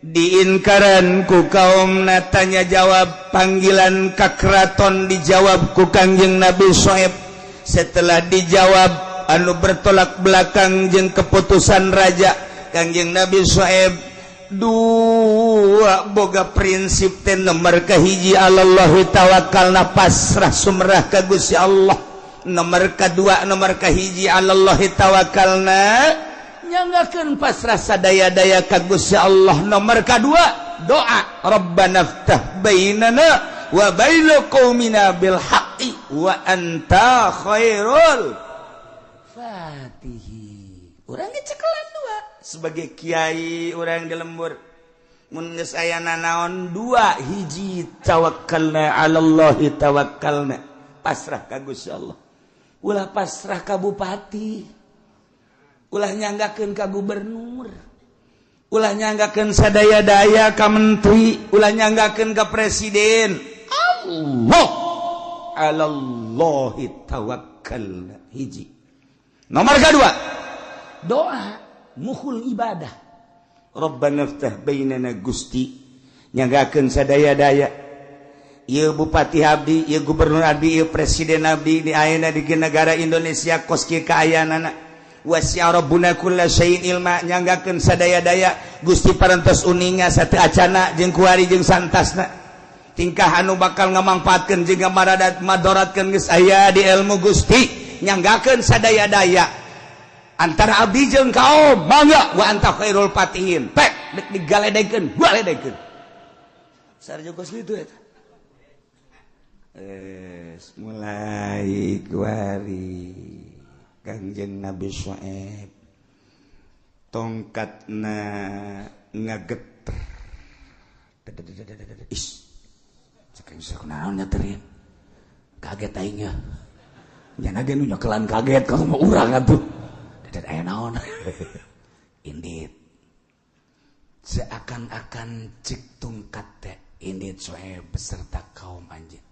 diinkaran ku kaum tanya jawab, panggilan ka keraton dijawab ku Kangjeng Nabi Soeb. Setelah dijawab anu bertolak belakang jeung keputusan raja, Kangjeng Nabi Soeb dua boga prinsip teh. Nomor kahiji, alallahi tawakkalna, pasrah sumrah ka Gusti Allah. Nomor kedua, nomor kahiji alallahi tawakkalna, nyanggakeun pasrah sadaya-daya ka Gusti Allah. Nomor kedua doa, Rabbana ftah bainana wa baina qaumina bil haqqi wa anta khairul fatihi. Urang ge cekelan dua sebagai kiai, urang di lembur mun geus aya nanaon dua hiji, tawakkalna alallahi tawakkalna, pasrah ka Gusti Allah. Ulah pasrah ka bupati, ulah nyanggakeun ka gubernur, ulah nyanggakeun sadaya-daya ka menteri, ulah nyanggakeun ka presiden. Allah, alallahi tawakkalna hiji. Nomor kedua doa mukhul ibadah, Rabbana ftah bainana. Gusti, nyanggakeun sadaya-daya ieu bupati abdi, ieu gubernur abdi, ieu presiden abdi di ayeuna di negara Indonesia kos kieu kaayaanana. Wasi'a rabbuna kulla syai'in ilma, nyanggakeun sadaya-daya Gusti parantos uninga sateu acana jeung kuari jeung santasna. Tingkah anu bakal ngamangpaatkeun jeung ngamaradat madoratkeun geus aya di ilmu Gusti. Nyanggakeun sadaya-daya antara abdi jeung kaum, mangga, wa anta khairul fatihin. Pek dek digaledekeun, galedekeun sarjo kos kitu eta. Mulai kuari Kangjeng Nabi Syuaib tongkatna ngageter. Is cek aing kunaon nyeterin, kaget aingnya nya ge nu nyekelan kaget kalau mau urang atuh. Dadat aya naon indit, seakan-akan cik tongkat teh indit Syuaib beserta kaum anjeun.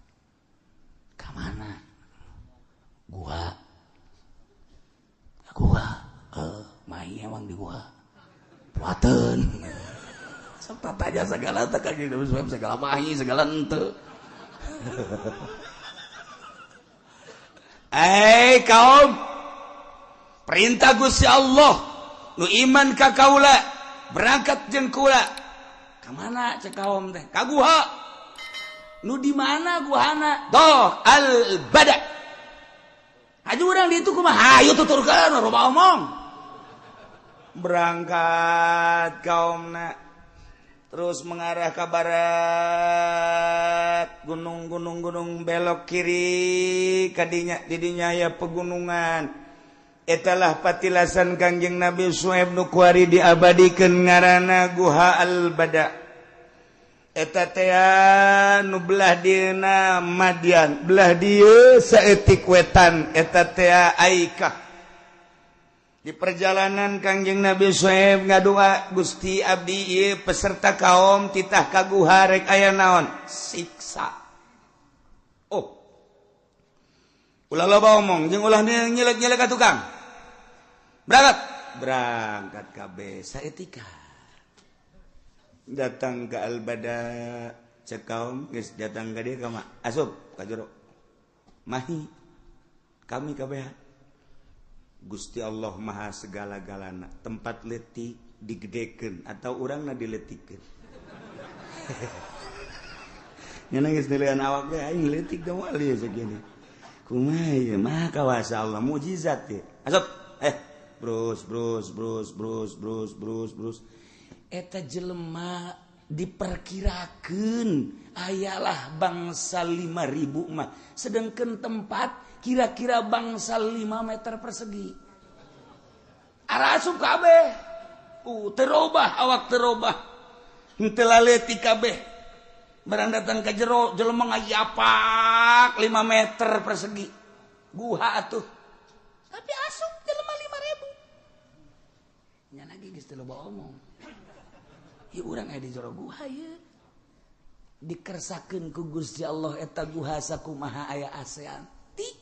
Ka mana? Gua gua mahi emang di gua puateun. Sok tanya segala teh ka segala mahi segala henteu. Eh kaum, perintah Gusti Allah, nu iman ka kaula berangkat jeung kula. Ka mana cek kaum teh? Ka guha. Nu di mana guhana? Doh al bada. Hayu urang di itu kumaha? Hayu tuturkeun loba omong. Berangkat kaumna terus mengarah ke barat, gunung-gunung gunung, belok kiri kadinya, didinya ya pegunungan. Etalah patilasan Kangjeng Nabi Suhaib nu kuari diabadikeun ngaranna Guha Al-Bada. Eta teh nu belah dieuna Madian, belah dieu saeutik wetan eta teh Aikah. Di perjalanan Kangjeng Nabi Suhaib ngadua, Gusti, abdi ieu peserta kaum titah ka guha, rek aya naon? Siksa. Oh, ulah loba omong jeung ulah nyelek-nyelek ka tukang. Berangkat, berangkat kabeh saeutika datang ke Albada. Cek kaum, geus datang ka dieu ka asup ka jero. Mahi kami kabeh. Gusti Allah maha segala-galana, tempat letik digedekeun atau urangna diletikeun. Nya geus nilaian awak ge aing leutik da moal ieu sakieu. Kumaha ieu mah kawasa Allah mukjizat ieu. Asup. Brus brus brus brus brus brus brus. Eta jelema diperkirakan ayalah bangsa 5.000 mah, sedangkan tempat kira-kira bangsa 5 meter persegi. Arasup kabeh. Terobah awak terobah. Henteu laleutik kabeh. Barang datang ke jero jelema ngayapak 5 meter persegi. Guha atuh. Tapi asup jelema 5.000. Nya lagi geus teu loba omong. Ieu urang aya di jero guha ieu. Dikersakeun ku Gusti Allah eta guha sakumaha aya ASEAN. Tiis.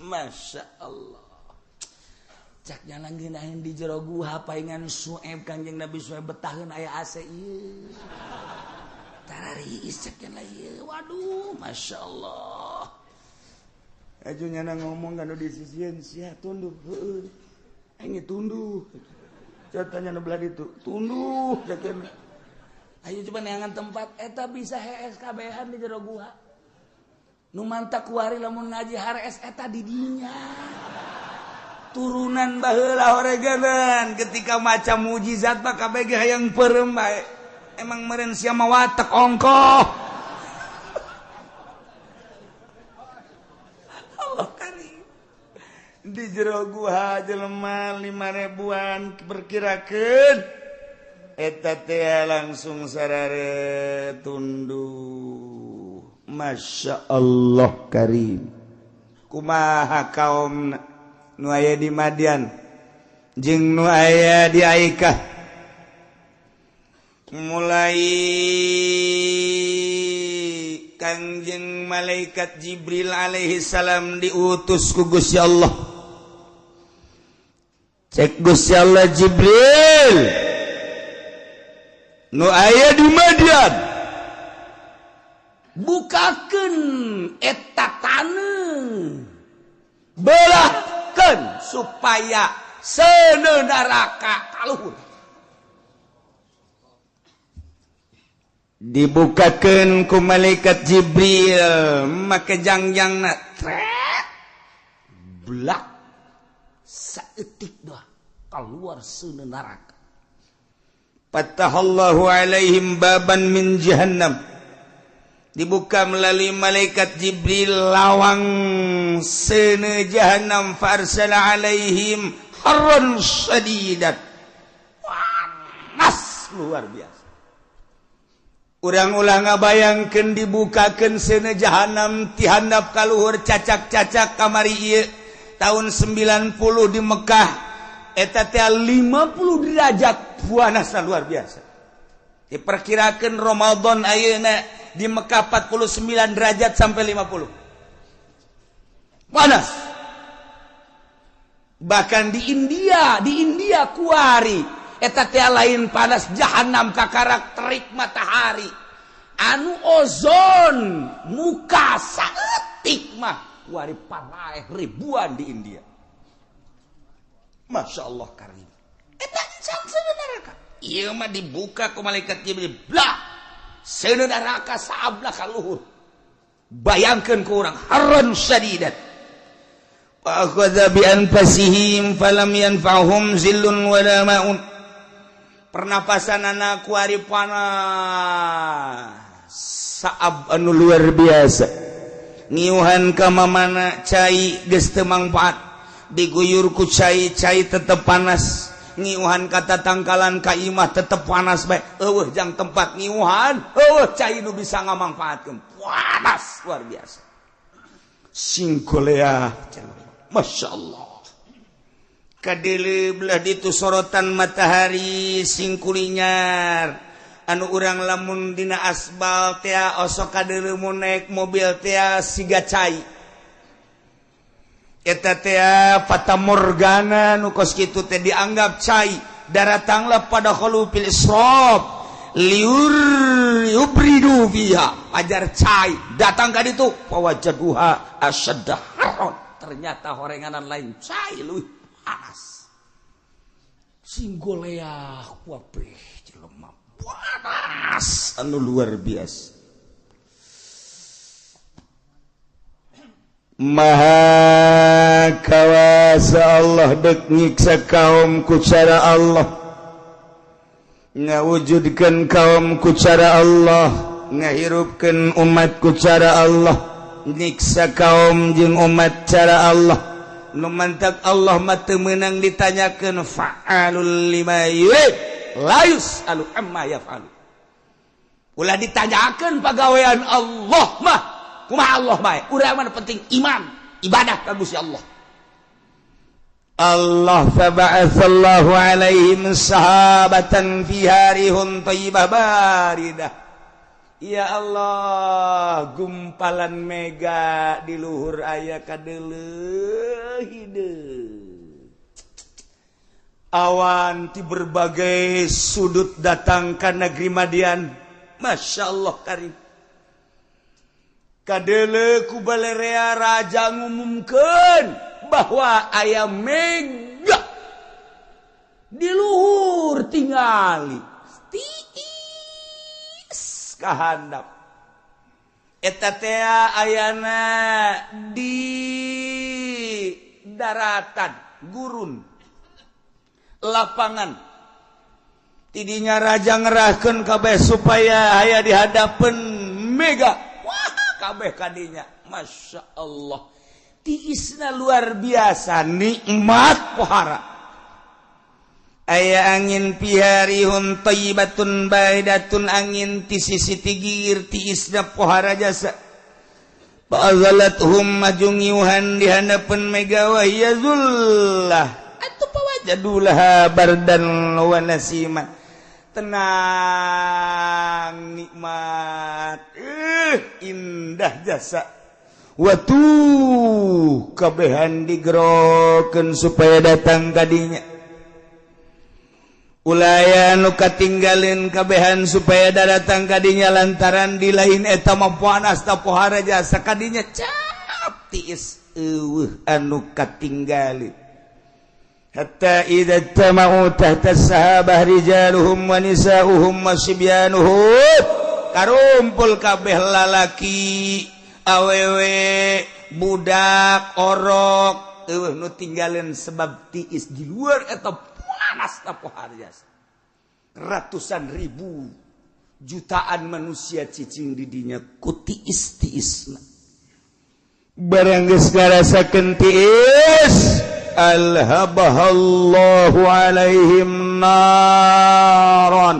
Masya Allah. Cak jalan ngeunaheun di jero guha paingan Su'aib Kanjeng Nabi Su'aib betaheun aya AC ieu. Tarariis cak jalan ieu. Waduh, Masya Allah. Aju nyana ngomong kan di sisieun sia tunduh heueuh. Aing tunduh. Catanya nu belah ditu, tunduh cak. Ayo coba neangan tempat eta bisa hees kabehan di jero guha. Nu mantak kuari lamun ngaji harees eta di dinya. Turunan baheula horeganan ketika macam mujizat mah kabeh ge hayang peureum bae. Emang meureun sia mah watek ongkoh. Allah karim. Di jero guha jelema 5.000-an perkirakeun eta teh langsung sarare tunduh. Masya Allah karim. Kumaha kaum nu aya di Madian jeung nu aya di Aikah mulai Kangjeng malaikat Jibril alaihi salam diutus ku Gusti Allah. Cek Gusti Allah, Jibril nu aya di Madian bukakeun eta taneuh, belahkeun supaya seuneu neraka kaluhur. Dibukakeun ku malaikat Jibril make jangjangna tret blak saeutik dah keluar seuneu neraka. Fatahallahu alaihim baban min jahannam. Dibuka melalui malaikat Jibril lawang seuneu jahannam, farsala alaihim harran syadidat. Panas luar biasa. Urang ulah ngabayangkeun dibukakeun seuneu jahanam ti handap ka luhur cacak-cacak kamari ieu tahun 90 di Mekah eta teh 50 derajat panasna luar biasa. Diperkirakeun Ramadan ayeuna di Mekah 49 derajat sampai 50. Panas. Bahkan di India kuari eta teh lain panas jahanam kakarak terik matahari. Anu ozon muka saeutik mah kuari paraeh ribuan di India. Masya Allah karim. Eta seuneu neraka. Ieu mah dibuka ku malaikat Jibril. Blah. Seuneu neraka saablah ka luhur. Bayangkeun ku urang harran syadidat. Wa akhadha bi anfasihim falam yanfa'hum zillun wala ma'un. Pernapasan anak kuari panas saab anu luar biasa. Ngiuhan ka mamana cai geus teu mangfaat, diguyur ku cai, cai tetep panas. Ngiuhan kata tangkalan ka imah tetep panas bae. Eueuh jang tempat ngiuhan, eueuh cai nu bisa ngamangfaatkeun. Panas luar biasa. Singkolea, Masya Allah. Kadele belah ditu sorotan matahari singkulinyar. Anu urang lamun dina asbal tea osok kadele mun naik mobil tea siga cai. Eta tea fata morgana nu kos kitu teh dianggap cai. Daratanglah pada khulufil israf liur yubridu fiha. Ajar cai datang ka ditu fawajaduha asyadda haron. Ternyata horenganan lain cai leuwih panas. Singgoleah wabeh jelema Panas anu luar biasa. Maha kawasa Allah dek nyiksa kaum ku cara Allah, ngawujudkeun kaum ku cara Allah, ngahirupkeun umat ku cara Allah, nyiksa kaum jeung umat cara Allah. Nu mantak Allah mah teu meunang ditanyakeun, fa'alul lima yurid la yus'alu amma yaf'alu. Ulah ditanyakeun pagawean Allah mah. Kumaha Allah bae, urang mah penting iman, ibadah ka Gusti Allah. Allah faba'atsallahu alaihim sahabatan fiha rihun thayyibah baridah. Ya Allah, gumpalan mega di luhur aya kadeuleuh hideung. Awan ti berbagai sudut datang ka negeri Madian. Masya Allah karim. Kadele ku balerea raja ngumumkeun bahwa aya mega di luhur tingali tiis kahandap eta teh ayana di daratan gurun lapangan. Tidinya raja ngerahkeun kabeh supaya aya di hadapeun mega. Kabeh kadinya, Masya Allah, tiisna luar biasa, nikmat pohara. Aya angin piharihun thayyibatun baidatun, angin ti sisi tigir tiisna pohara jasa. Fa'azalathum maju ngiuhan di hadapan mega wa hiya zullah atuh pawajadulah bardan wa nasiman. Tenang, nikmat, indah jasa. Watu kabehan digerokeun supaya datang kadinya. Ulaya nu katinggalin kabehan supaya datang kadinya lantaran di lain eta mah panas ta pohara jasa kadinya cap tiis eueuh anu katinggalin. Hatta idza tama'u tahta sahabah rijaluhum wa nisa'uhum wa sibyanuhum, karumpul kabeh lalaki awewe budak orok eueuh nu tinggalin sebab tiis di luar eta panas ta pohara jasa. Ratusan ribu jutaan manusia cicing di dinya ku tiis-tiisna. Barang geus ngarasakeun tiis, alhabahallahu alaihim naron,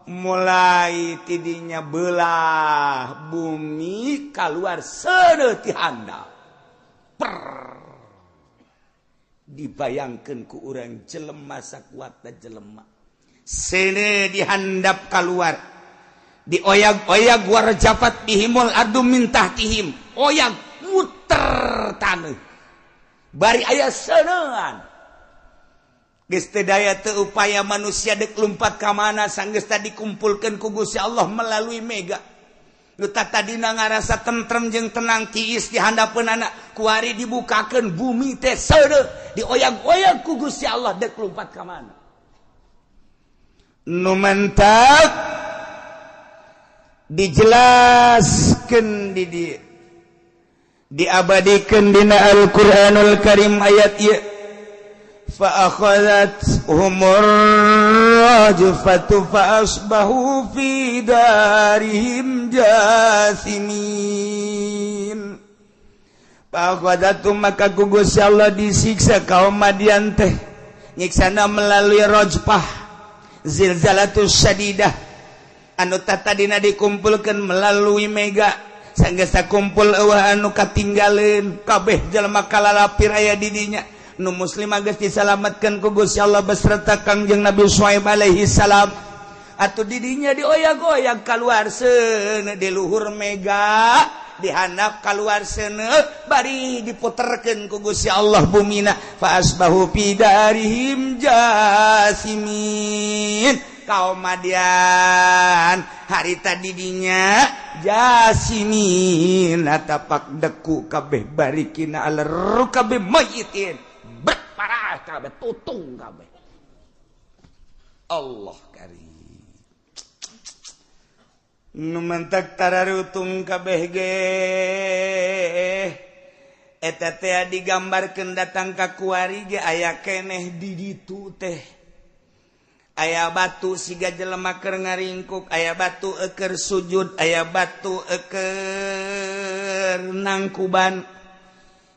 mulai tidinya belah bumi keluar seuneu ti handap. Dibayangkeun ku urang jelema sakuatna jelema seuneu dihandap keluar, dioyag-oyag warjafat bihimul ardu min tahtihim, oyag muter taneuh bari aya seunean. Geus teu daya teu upaya manusia dek lumpat ka mana sanggeus tadi dikumpulkeun ku Gusti Allah melalui mega. Nu tadina ngarasa tentrem jeung tenang tiis di handapeun anak kuari dibukakeun bumi teh seuneu dioyag-oyag ku Gusti Allah dek lumpat ka mana. Nu mentak dijelaskeun di dieu, diabadikan dina Al-Qur'anul Karim ayat ieu, fa akhadhat humur rajfatu fa asbahu fi darihim jasimin. Fa akhadhatum maka ku Gusti Allah disiksa kaum Madian teh, nyiksana melalui rajfah zilzalatus syadidah anu tadina dikumpulkeun melalui mega. Sanggeus kumpul eueuh anu katinggaleun kabeh jelema kalalapir aya di dinya. Nu muslim geus disalametkeun ku Gusti Allah beserta Kangjeng Nabi Syuaib alaihi salam. Atuh di dinya dioyag-oyag kaluar seuneu di luhur mega, dihandap kaluar seuneu bari diputerkeun ku Gusti Allah bumina. Fa asbahu fi darihim jasimin. Kaum Madian harita didinya jasimin tapak deku kabeh barikina ala rukabe mayitin berparah kabeh tutung kabeh. Allah karim. Nu mantak tararutung kabeh ge eta teh digambarkeun datang ka kuari ge aya keneh di ditu teh. Aya batu siga jelema keur ngaringkuk, aya batu eker sujud, aya batu eker nangkuban.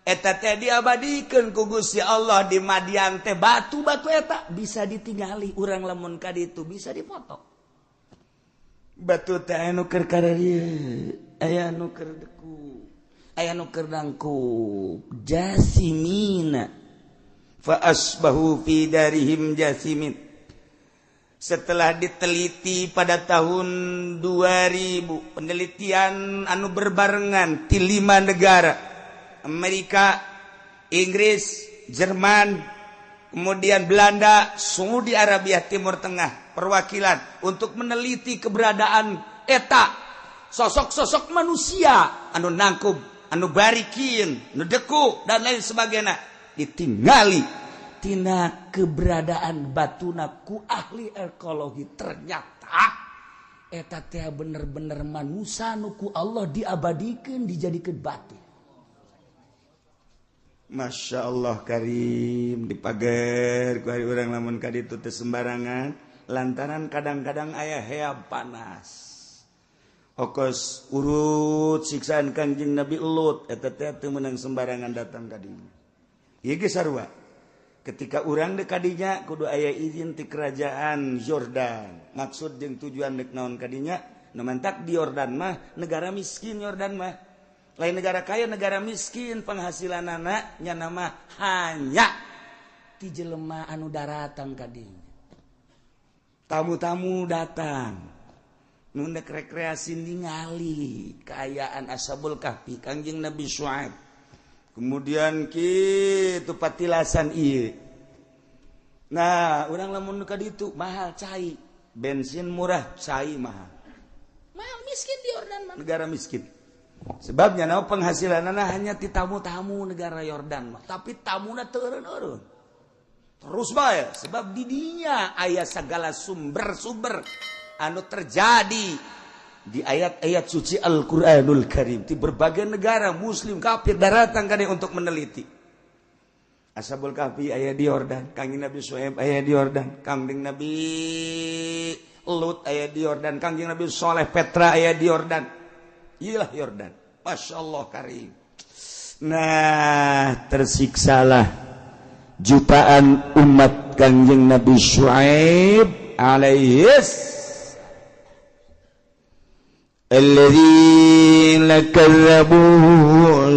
Eta teh diabadikeun ku Gusti Allah di Madian teh, batu-batu eta bisa ditingali urang lamun ka ditu bisa dipoto. Batu teh aya nu keur kararieu, aya nu keur deku, aya nu keur nangkub. Jasimina fa asbahu fi darihim jasimin. Setelah diteliti pada tahun 2000, penelitian anu berbarengan di 5 negara, Amerika, Inggris, Jerman, kemudian Belanda, Saudi Arabia, Timur Tengah, perwakilan untuk meneliti keberadaan eta sosok-sosok manusia anu nangkub, anu barikin, anu deku dan lain sebagainya, ditinggali tina keberadaan batuna ku ahli ekologi. Ternyata eta teh bener-bener manusia nu ku Allah diabadikeun, dijadikeun batu. Masya Allah karim, dipager ku hari urang lamun ka ditu teh sembarangan, lantaran kadang-kadang aya heab panas. Okos urut siksaan Kangjeng Nabi Lut eta teh teu meunang sembarangan datang ka dinya. Ieu ge sarua. Ketika urang dek kadinya kudu aya izin ti kerajaan Yordan. Maksud jeung tujuan dek naon kadinya? Nu mantak di Yordan mah negara miskin, Yordan mah lain negara kaya, negara miskin, penghasilanana nya mah hanya ti jelema anu daratang kadinya. Tamu-tamu datang nu dek rekreasi ningali kaayaan Ashabul Kahfi, Kangjeng Nabi Syuaib. Kemudian kitu patilasan ieu. Nah, urang lamun ka ditu mahal cai, bensin murah, cai mahal. Mahal, miskin di Yordan mah, negara miskin. Sebabnya naon, penghasilanana hanya ti tamu-tamu negara Yordan mah, tapi tamuna teu eureun-eureun. Terus bae, sebab di dinya aya segala sumber-sumber anu terjadi di ayat-ayat suci Al-Qur'anul Karim. Di berbagai negara muslim kafir datang ka untuk meneliti. Ashabul Kahfi aya di Yordan, Kangjeng Nabi Syuaib aya di Yordan, Kangjeng Nabi Lut aya di Yordan, Kangjeng Nabi Soleh Petra aya di Yordan. Iyalah Yordan. Masya Allah karim. Nah, tersiksalah jutaan umat Kangjeng Nabi Syuaib alaihis alladzina kadzabu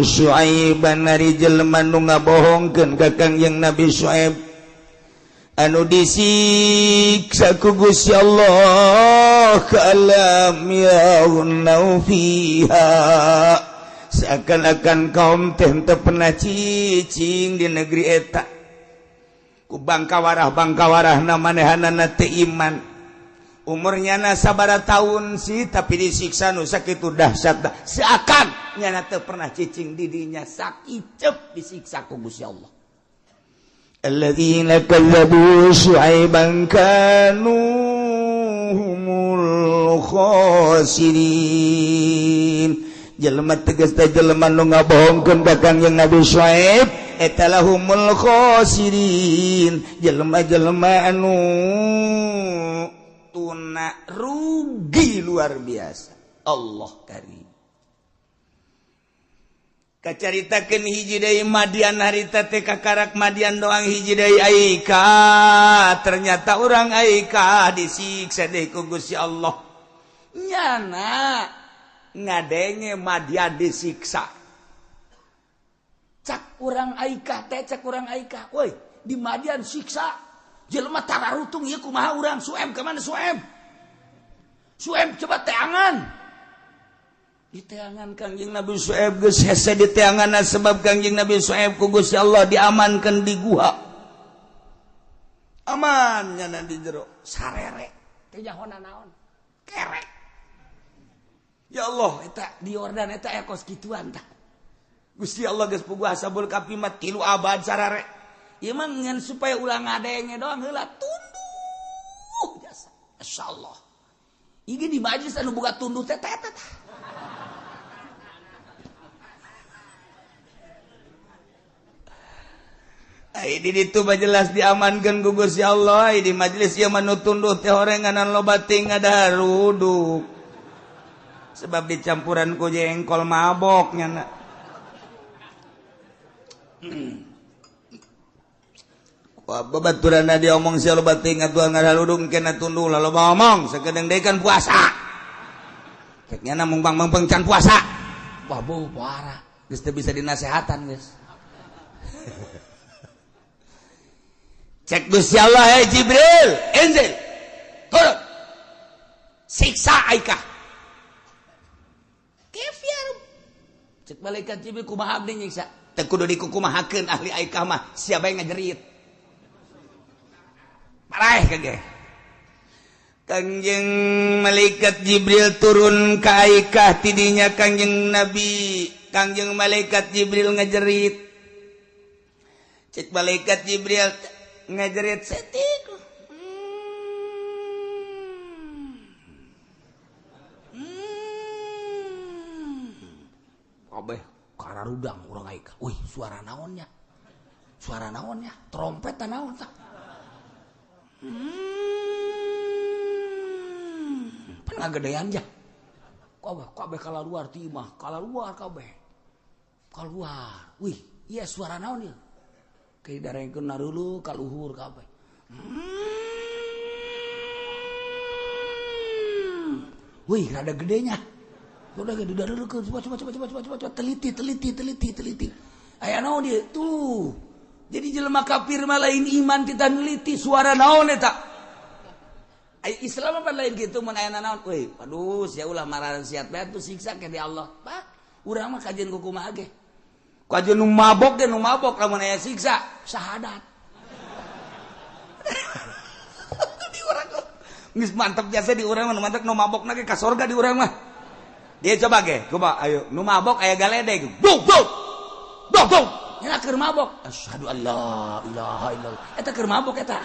Syuaiban, ari jelema nu ngabohongkeun ka Kangjeng Nabi Syuaib anu disiksa ku Gusti Allah ka'lam yaghnau fiha, seakan-akan kaum teh teu pernah cicing di negeri eta. Ku bangkawarah-bangkawarahna manehanana teu iman. Umurnya na sabara tahun sih, tapi disiksa nu sakitu dahsyat, seakan nyana teu pernah cicing di dinya, sakicep disiksa ku Gusti Allah. Alladzina kadzabu Syuaiban kanu humul khasirin. Jelema tegas teh jelema nu ngabohongkeun ka Kangjeng Nabi Syuaib eta lahumul khasirin, jelema-jelema anu tuna rugi luar biasa. Allah karim. Kacaritakeun hiji deui Madian harita teh, kakarak Madian doang hiji deui Aika. Ternyata urang Aika disiksa deui ku Gusti Allah. Nyana ngadenge Madian disiksa. Cak urang Aika teh, cak urang Aika, woi di Madian siksa jelema tararutung ieu kumaha urang? Suem ka mana Suem? Suem coba teangan. Di teangan Kangjeng Nabi Su'aib geus hese di teangan, sebab Kangjeng Nabi Su'aib ku Gusti Allah diamankan di guha. Aman nyana di jero sarere teh nyahona naon? Kerek. Ya Allah, eta di Yordan eta aya kos kituan tah. Gusti Allah geus puguh Ashabul Kahfi mah 3 abad sarare. Ieu mah ngan supaya ulah ngadenge doang heula tunduh jasa. Masyaallah. Ieu di majelis anu boga tunduh teh teh teh. Ai di ditu mah jelas diamankeun ku Gusti Allah. Ai di majelis ieu mah nu tunduh teh horenganan loba ting ngadaruduk. Sebab dicampuran ku jengkol mabok nyana. Wah, babaturanna diomong sia loba ting atuh ngadaruduk kena tunduh lah loba omong sakedeung deui kan puasa. Cek nyana mung bang-bang can puasa. Wah, beuh parah. Geus teu bisa dinasehatan geus. Cek Gusti Allah, hey Jibril, inzil, turun, siksa Aikah. Kef ya Rabb. Cek malaikat Jibril kumaha abdi nyiksa? Teu kudu dikukumahakeun ahli Aikah mah, siapa yang ngajerit. Paraeh kage. Kangjeng malaikat Jibril turun ka Aikah tidinya Kangjeng Nabi, Kangjeng malaikat Jibril ngajerit. Cek malaikat Jibril ngajerit setik. Kabeh kararudang urang Aikah. Wih, suara naonnya? Suara naonnya? Trompet naon tah? Pernah gedean ja. Kabeh kabeh kalaluar ti imah, kalaluar kabeh. Keluar. Wih, iya suara naon ieu? Kayak darengkeun narulu kaluhur kabeh. Wih, rada gedenya. Udah gede darulukeun, coba coba coba coba coba coba teliti teliti teliti teliti. Aya naon dieu? Tuh. Jadi jelema kafir mah lain iman kita neliti suara naon eta. Ai Islam apa lain kitu mun aya naon? Wih, aduh sia ulah marahan siat bae tuh siksa ke di Allah. Pak, urang mah kajian ku kumaha ge. Kajian nu mabok ge nu mabok lamun aya siksa syahadat. Di urang geus mantep biasa di urang mah mantep nu mabokna ge ka sorga di urang mah. Dia coba ge, coba ayo nu mabok aya galedeg. Buk buk. Buk buk. Nya keur mabok. Asyhadu alla ilaha illallah. Eta keur mabok eta.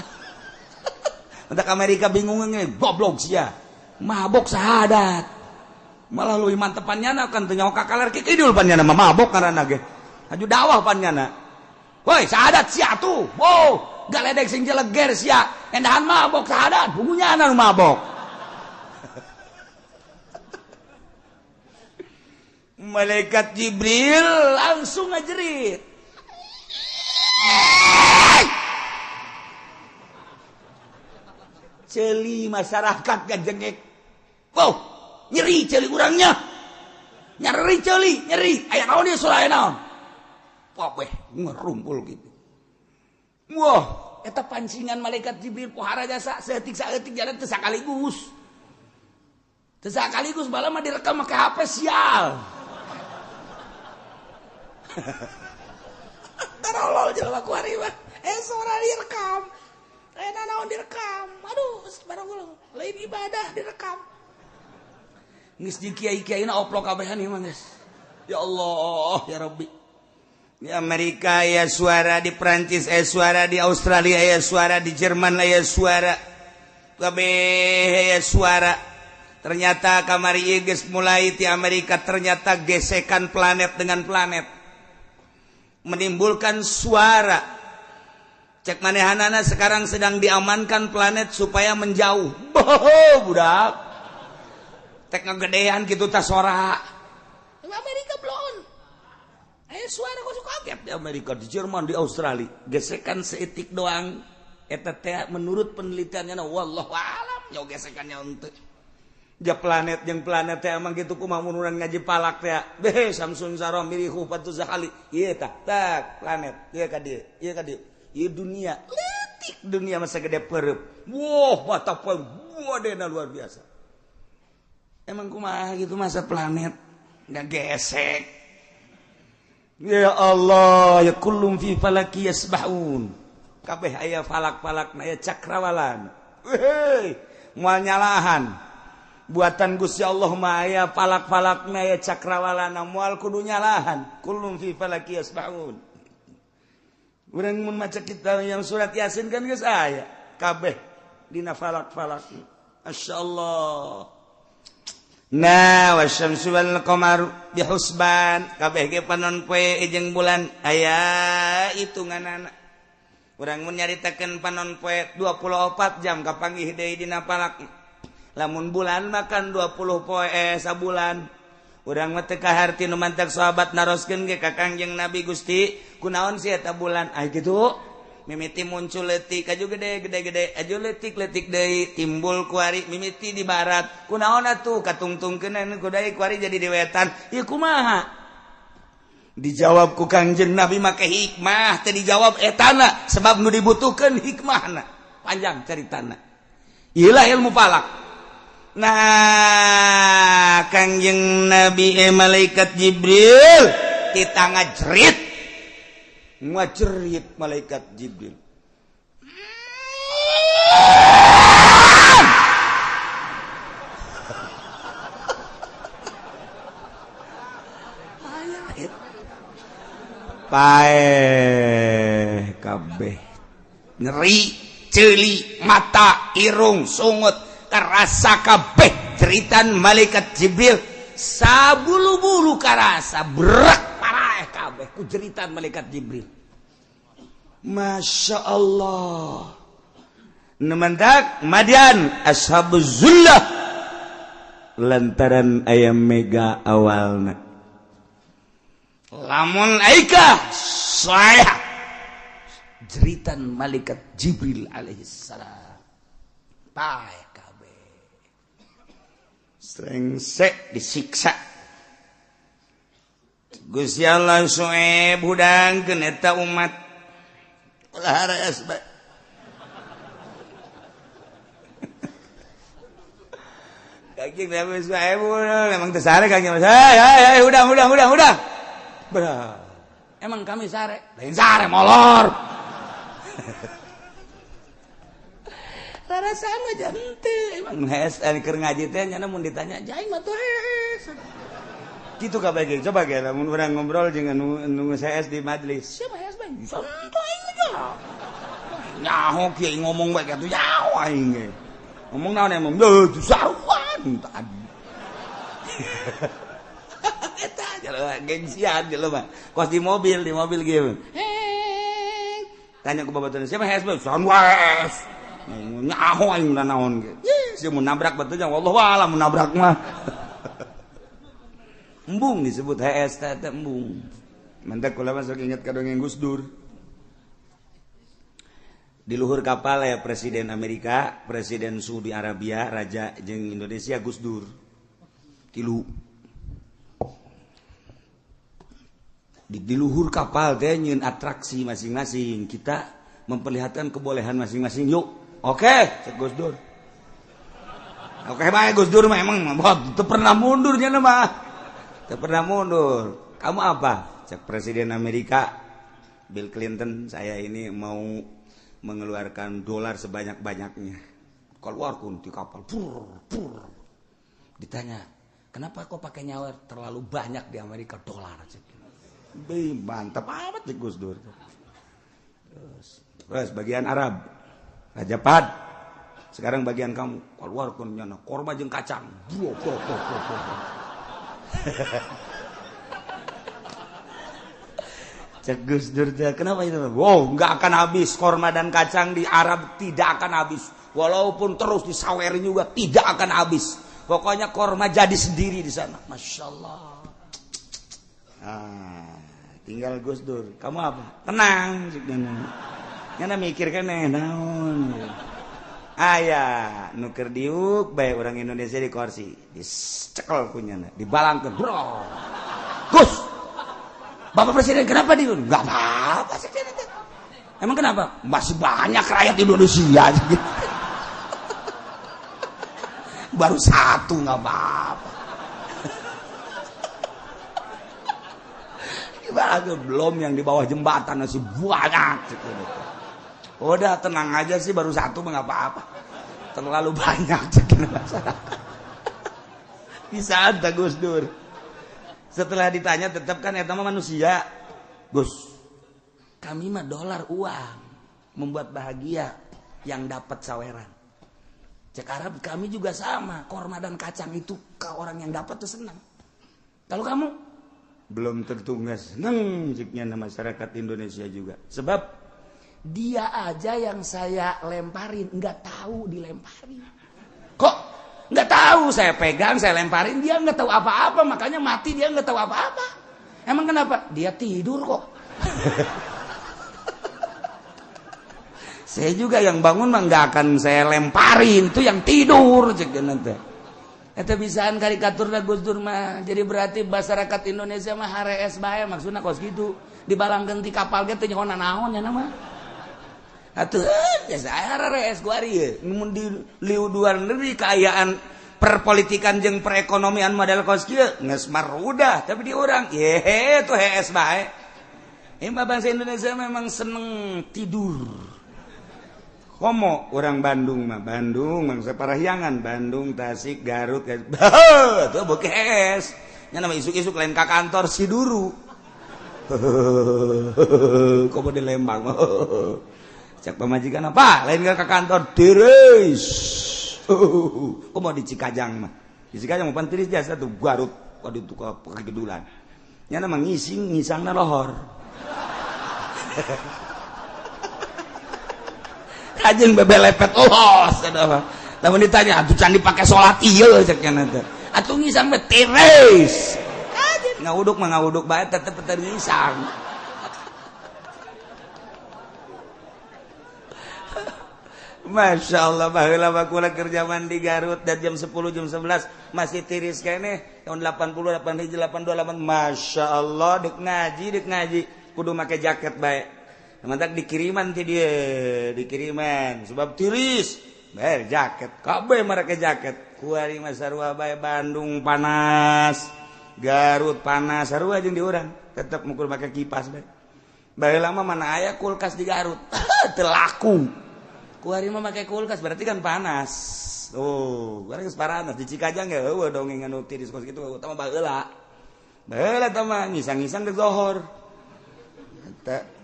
Entak Amerika bingung nge, goblok sia. Mabok syahadat. Malah leuwih mantepan nyana kan teu nyaho ka kaler kidul pan nyana mah mabok ngaranna ge. Haju dakwah pan nyana. Woi, syahadat sia tuh. Wow, galedeg sing jeleger sia. Endahan mabok syahadat, bungunya nu mabok. Malaikat Jibril langsung ngajerit. Celi masyarakat ngajengek. Wow, nyeri celi urangnya. Nyeri celi, nyeri. Aya naon ieu suara naon? Wah, ngerumpul gitu. Wah, eta pancingan malaikat Jibril pohara jasa saeutik-saeutik jalan teu sakaligus. Teu sakaligus bala mah direkam make HP sial. Tarolol jelema ku ari mah. Suara direkam. Naon direkam. Aduh, barang lain ibadah direkam. Geus di kiai-kiaina oplok kabehan ieu mah geus. Ya Allah, ya Rabbi. Di Amerika ya suara, di Prancis ya suara, di Australia ya suara, di Jerman ya suara, kabeh ya suara. Ternyata kamari geus mulai di Amerika ternyata gesekan planet dengan planet menimbulkan suara. Cek manehanana sekarang sedang diamankan planet supaya menjauh. Boh, budak. Tek ngegedean gitu ta sora. Amerika belum. Suara kok suka kaget di Amerika, di Jerman, di Australia. Gesekan seetik doang. Eta teh menurut penelitiannya wallahu alam nyaw gesekannya henteu. Ja planet jeung planet teh emang kitu kumaha mun urang ngaji palak teh. Beh Samsun Sarom mirihu patu zakali. Ieu tah tak planet ieu ka dieu, ieu ka dieu. Ieu dunia leutik dunia masa gede pereup. Wah, mata poe wadena luar biasa. Emang kumaha gitu masa planet nggak gesek. Ya Allah, ya kullum fi falaki yasbahun. Kabeh aya falak-falak aya cakrawalan. Hei, moal nyalahan. Buatan Gusti Allah mah aya falak-falakna aya cakrawalana moal kudu nyalahan. Kullum fi falaki yasbahun. Urang mun maca kitab yang surat Yasin kan geus aya kabeh dina falak-falak. Masyaallah. Nah wasyamsu wal qamaru bihusban kabeh ge panon poe jeung bulan aya hitunganana. Urang mun nyaritakeun panon poe 24 jam kapanggih deui dina palak. Lamun bulan makan 20 poe sabulan. Urang mah teu kaharti nu mantak sahabat naroskeun ge ka Kangjeng Nabi Gusti, kunaon sih eta bulan? Ah kitu. Mimiti muncul leutik aju gede gede gede aju leutik leutik deui timbul kuari mimiti di barat. Kunaon atuh katungtungkeun ku deui kuari jadi di wetan. Ieu kumaha? Dijawab ku Kangjeng Nabi make hikmah, teu dijawab etana sebab nu dibutuhkeun hikmahna. Panjang caritana. Ieulah ilmu falak. Nah, Kangjeng Nabi malaikat Jibril kita ngajerit. Ngajerit malaikat Jibril. Paeh kabeh nyeri ceuli mata irung sungut karasa kabeh jeritan malaikat Jibril sabulu-bulu karasa berak paraeh kabeh ku jeritan malaikat Jibril. Masya Allah. Nementak Madian ashabuz zullah lantaran ayam mega awalna. Lamun aika saya jeritan malaikat Jibril alaihissalam. Paeh kabeh. Srengsek disiksa. Gusti Allah Su'aib hudangkeun eta umat. Ulah hareas bae. Kangjeng Nabi Su'aib emang teu sare Kangjeng. Hey hey hudang hudang hudang hudang. Berah. Emang kami sare? Lain sare molor. Rarasaan aja henteu. Emang hees keur ngaji teh nya mun ditanya jai mah tuh hees. Kitu kabeh ge coba ge lamun urang ngobrol jeung anu hees di majelis. Siapa hees bae? Santai aing mah. Nyaho kieu ngomong bae kitu nyaho aing ge. Ngomong naon emang? Deuh saruan tadi. Eta jelema gengsian jelema. Kos di mobil gitu. Hei. Tanya ku babaturan siapa hees bae? Saruan hees. Nyaho aing naon ge. Sia mun nabrak batunya wallahu a'lam mun nabrak mah. Embung disebut HS teh embung. Mantak kula masuk ingat ka dongeng Gus Dur. Di luhur kapal ya Presiden Amerika, Presiden Saudi Arabia, Raja jeung Indonesia Gus Dur. Tilu. Di luhur kapal teh nyieun atraksi masing-masing. Kita memperlihatkan kebolehan masing-masing. Yuk. Oke, cek Gus Dur. Oke bae Gus Dur mah emang teu pernah mundur nya mah. Teu pernah mundur. Kamu apa? Cek Presiden Amerika Bill Clinton, saya ini mau mengeluarkan dolar sebanyak-banyaknya. Keluar kun di kapal. Pur, pur. Ditanya, kenapa kok pakai nyawer terlalu banyak di Amerika dolar? Be, mantap amat cek Gus Dur. Terus bagian Arab, Raja Pad. Sekarang bagian kamu, keluar kun nyana korma jeung kacang. Bro, bro, bro, bro, bro. Cek Gus Dur, kenapa itu? Wow, nggak akan habis korma dan kacang di Arab, tidak akan habis. Walaupun terus disawerin juga tidak akan habis. Pokoknya korma jadi sendiri di sana. Masya Allah. Ah, tinggal Gus Dur. Kamu apa? Tenang. Nyana mikir kan naon. Aya, nuker diuk bae orang Indonesia di kursi, dicekel kunyana, dibalangkeun. Bro. Gus. Bapak Presiden kenapa diuk? Enggak apa-apa sih. Emang kenapa? Masih banyak rakyat Indonesia. Baru satu enggak apa-apa. Gimana belum yang di bawah jembatan masih banyak. Udah tenang aja sih, baru satu mah apa-apa. Terlalu banyak masyarakat. Bisa ada Gus Dur. Setelah ditanya tetap kan eta mah manusia. Gus, kami mah dolar uang membuat bahagia yang dapat saweran. Cek Arab kami juga sama, korma dan kacang itu ke orang yang dapat tuh senang. Kalau kamu belum tentu nggak senang ceknya masyarakat Indonesia juga. Sebab dia aja yang saya lemparin nggak tahu dilemparin. Kok nggak tahu saya pegang, saya lemparin, dia nggak tahu apa-apa, makanya mati dia nggak tahu apa-apa. Emang kenapa? Dia tidur kok. Saya juga yang bangun mah nggak akan saya lemparin, itu yang tidur cek nanti. Eta bisaan karikatur da Gus Dur mah. Jadi berarti masyarakat Indonesia mah harees bae maksudna kos gitu. Dibalangkeun ti kapal ge teu nyaho naon nya mah. Atuh biasa harees ku ari ieu. Mun di luar negeri kaayaan perpolitikan jeung perekonomian model kos kieu geus marudah, tapi di urang ye tuh hees bae. Emang bangsa Indonesia memang seneng tidur. Komo orang Bandung mah, Bandung bangsa Parahyangan, Bandung, Tasik, Garut, tuh bokes. Nya nama isuk-isuk lain ka kantor si duru. Komo di Lembang. Cek pamajikan apa? Lain ka kantor tiris. Komo di Cikajang mah. Di Cikajang mah pan tiris biasa tuh Garut, waduh tuh ka kegedulan. Nya nama ngising, ngisangna lohor. Ajeng bebelepet los ada. Lamun ditanya atuh can dipake salat ieu cek nya teh. Atuh ngisang mah tiris. Ajeng ngawuduk mah ngawuduk bae tetep teu ngisang. Masya Allah baheula mah kula kerja mandi Garut dan jam 10 jam 11 masih tiris keneh tahun 80 8 hiji 82 8 Masya Allah dek ngaji kudu make jaket bae. Mantak dikiriman ti dia, dikiriman sebab tiris, bayar jaket, kabeh mereka jaket. Kuari mah sarua bae Bandung panas, Garut panas, sarua jeung di urang, tetep mukul make kipas bae. Baheula mah mana aya kulkas di Garut, teu laku. Kuari mah make kulkas berarti kan panas. Oh, kuari geus panas di Cikajang ge heueuh dongeng anu tiris kos kitu utama baheula. Baheula tah mah ngisang-ngisang geus zohor. Eta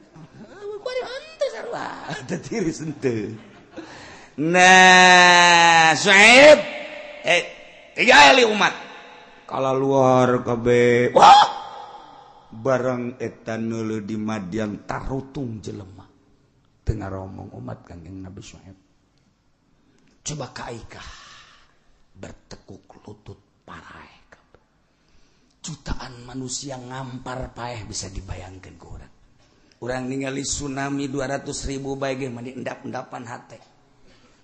nah, Syuaib tiga kali umat kalau luar kabeh wah barang eta neuleuh di Madian tarutung jelema teu ngaromong umat Kangjeng Nabi Syuaib. Coba ka Aikah bertekuk lutut paraeh kabeh. Jutaan manusia ngampar paeh bisa dibayangkeun ku urang. Urang ningali tsunami 200.000 bae ge mah endap-endapan hate.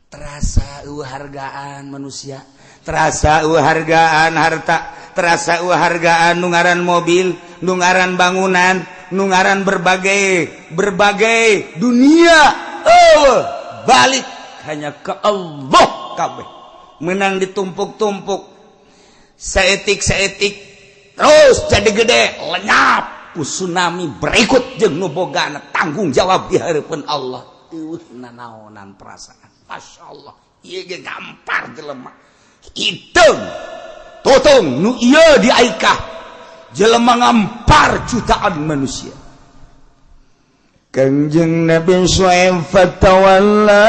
Terasa eueuh hargaan manusia, terasa eueuh hargaan harta, terasa eueuh hargaan nu ngaran mobil, nu ngaran bangunan, nu ngaran berbagai dunia. Eueuh balik hanya ke Allah kabeh. Menang ditumpuk-tumpuk. Saetik-saetik terus jadi gede, lenyap. Tsunami berikut jeung nu bogana tanggung jawab di hareupeun Allah. Eueuh nanaonan perasaan. Masya Allah, ieu ge gampar jelema. Hideung tutung nu ieu di Aikah jelema ngampar jutaan manusia. Kangjeng Nabi Syuaib fatawalla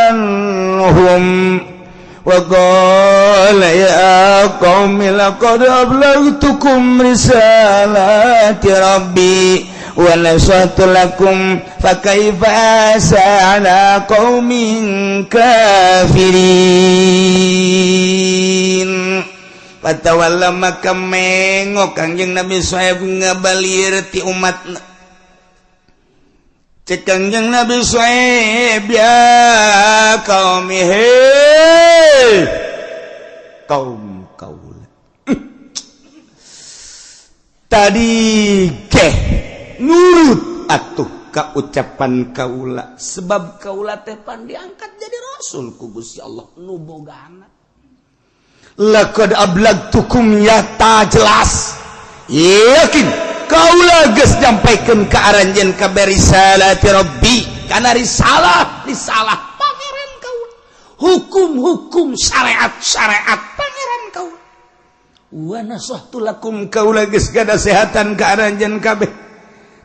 anhum wa qala ya qaumi laqad ablaghtukum risalati rabbi wa nasahtu lakum fa kaifa asa ala qaumin kafirin. Fatawalla maka mengok Kangjeng Nabi Syuaib ngabalir ti umatna. Cek Kangjeng Nabi Syuaib ya qaumi hei kaum kaula tadi geh nurut atuh ka ucapan kaula sebab kaula teh pan diangkat jadi rasul ku Gusti Allah nu bogana. Laqad ablagtukum ya ta jelas yakin kaula geus nyampaikeun ka aranjeun ka risalati rabbi kana risalah pangeran kaula, hukum-hukum syariat-syariat pangeran kaula. Wa nasahtu lakum kaula geus ganasehatan ka aranjeun kabeh,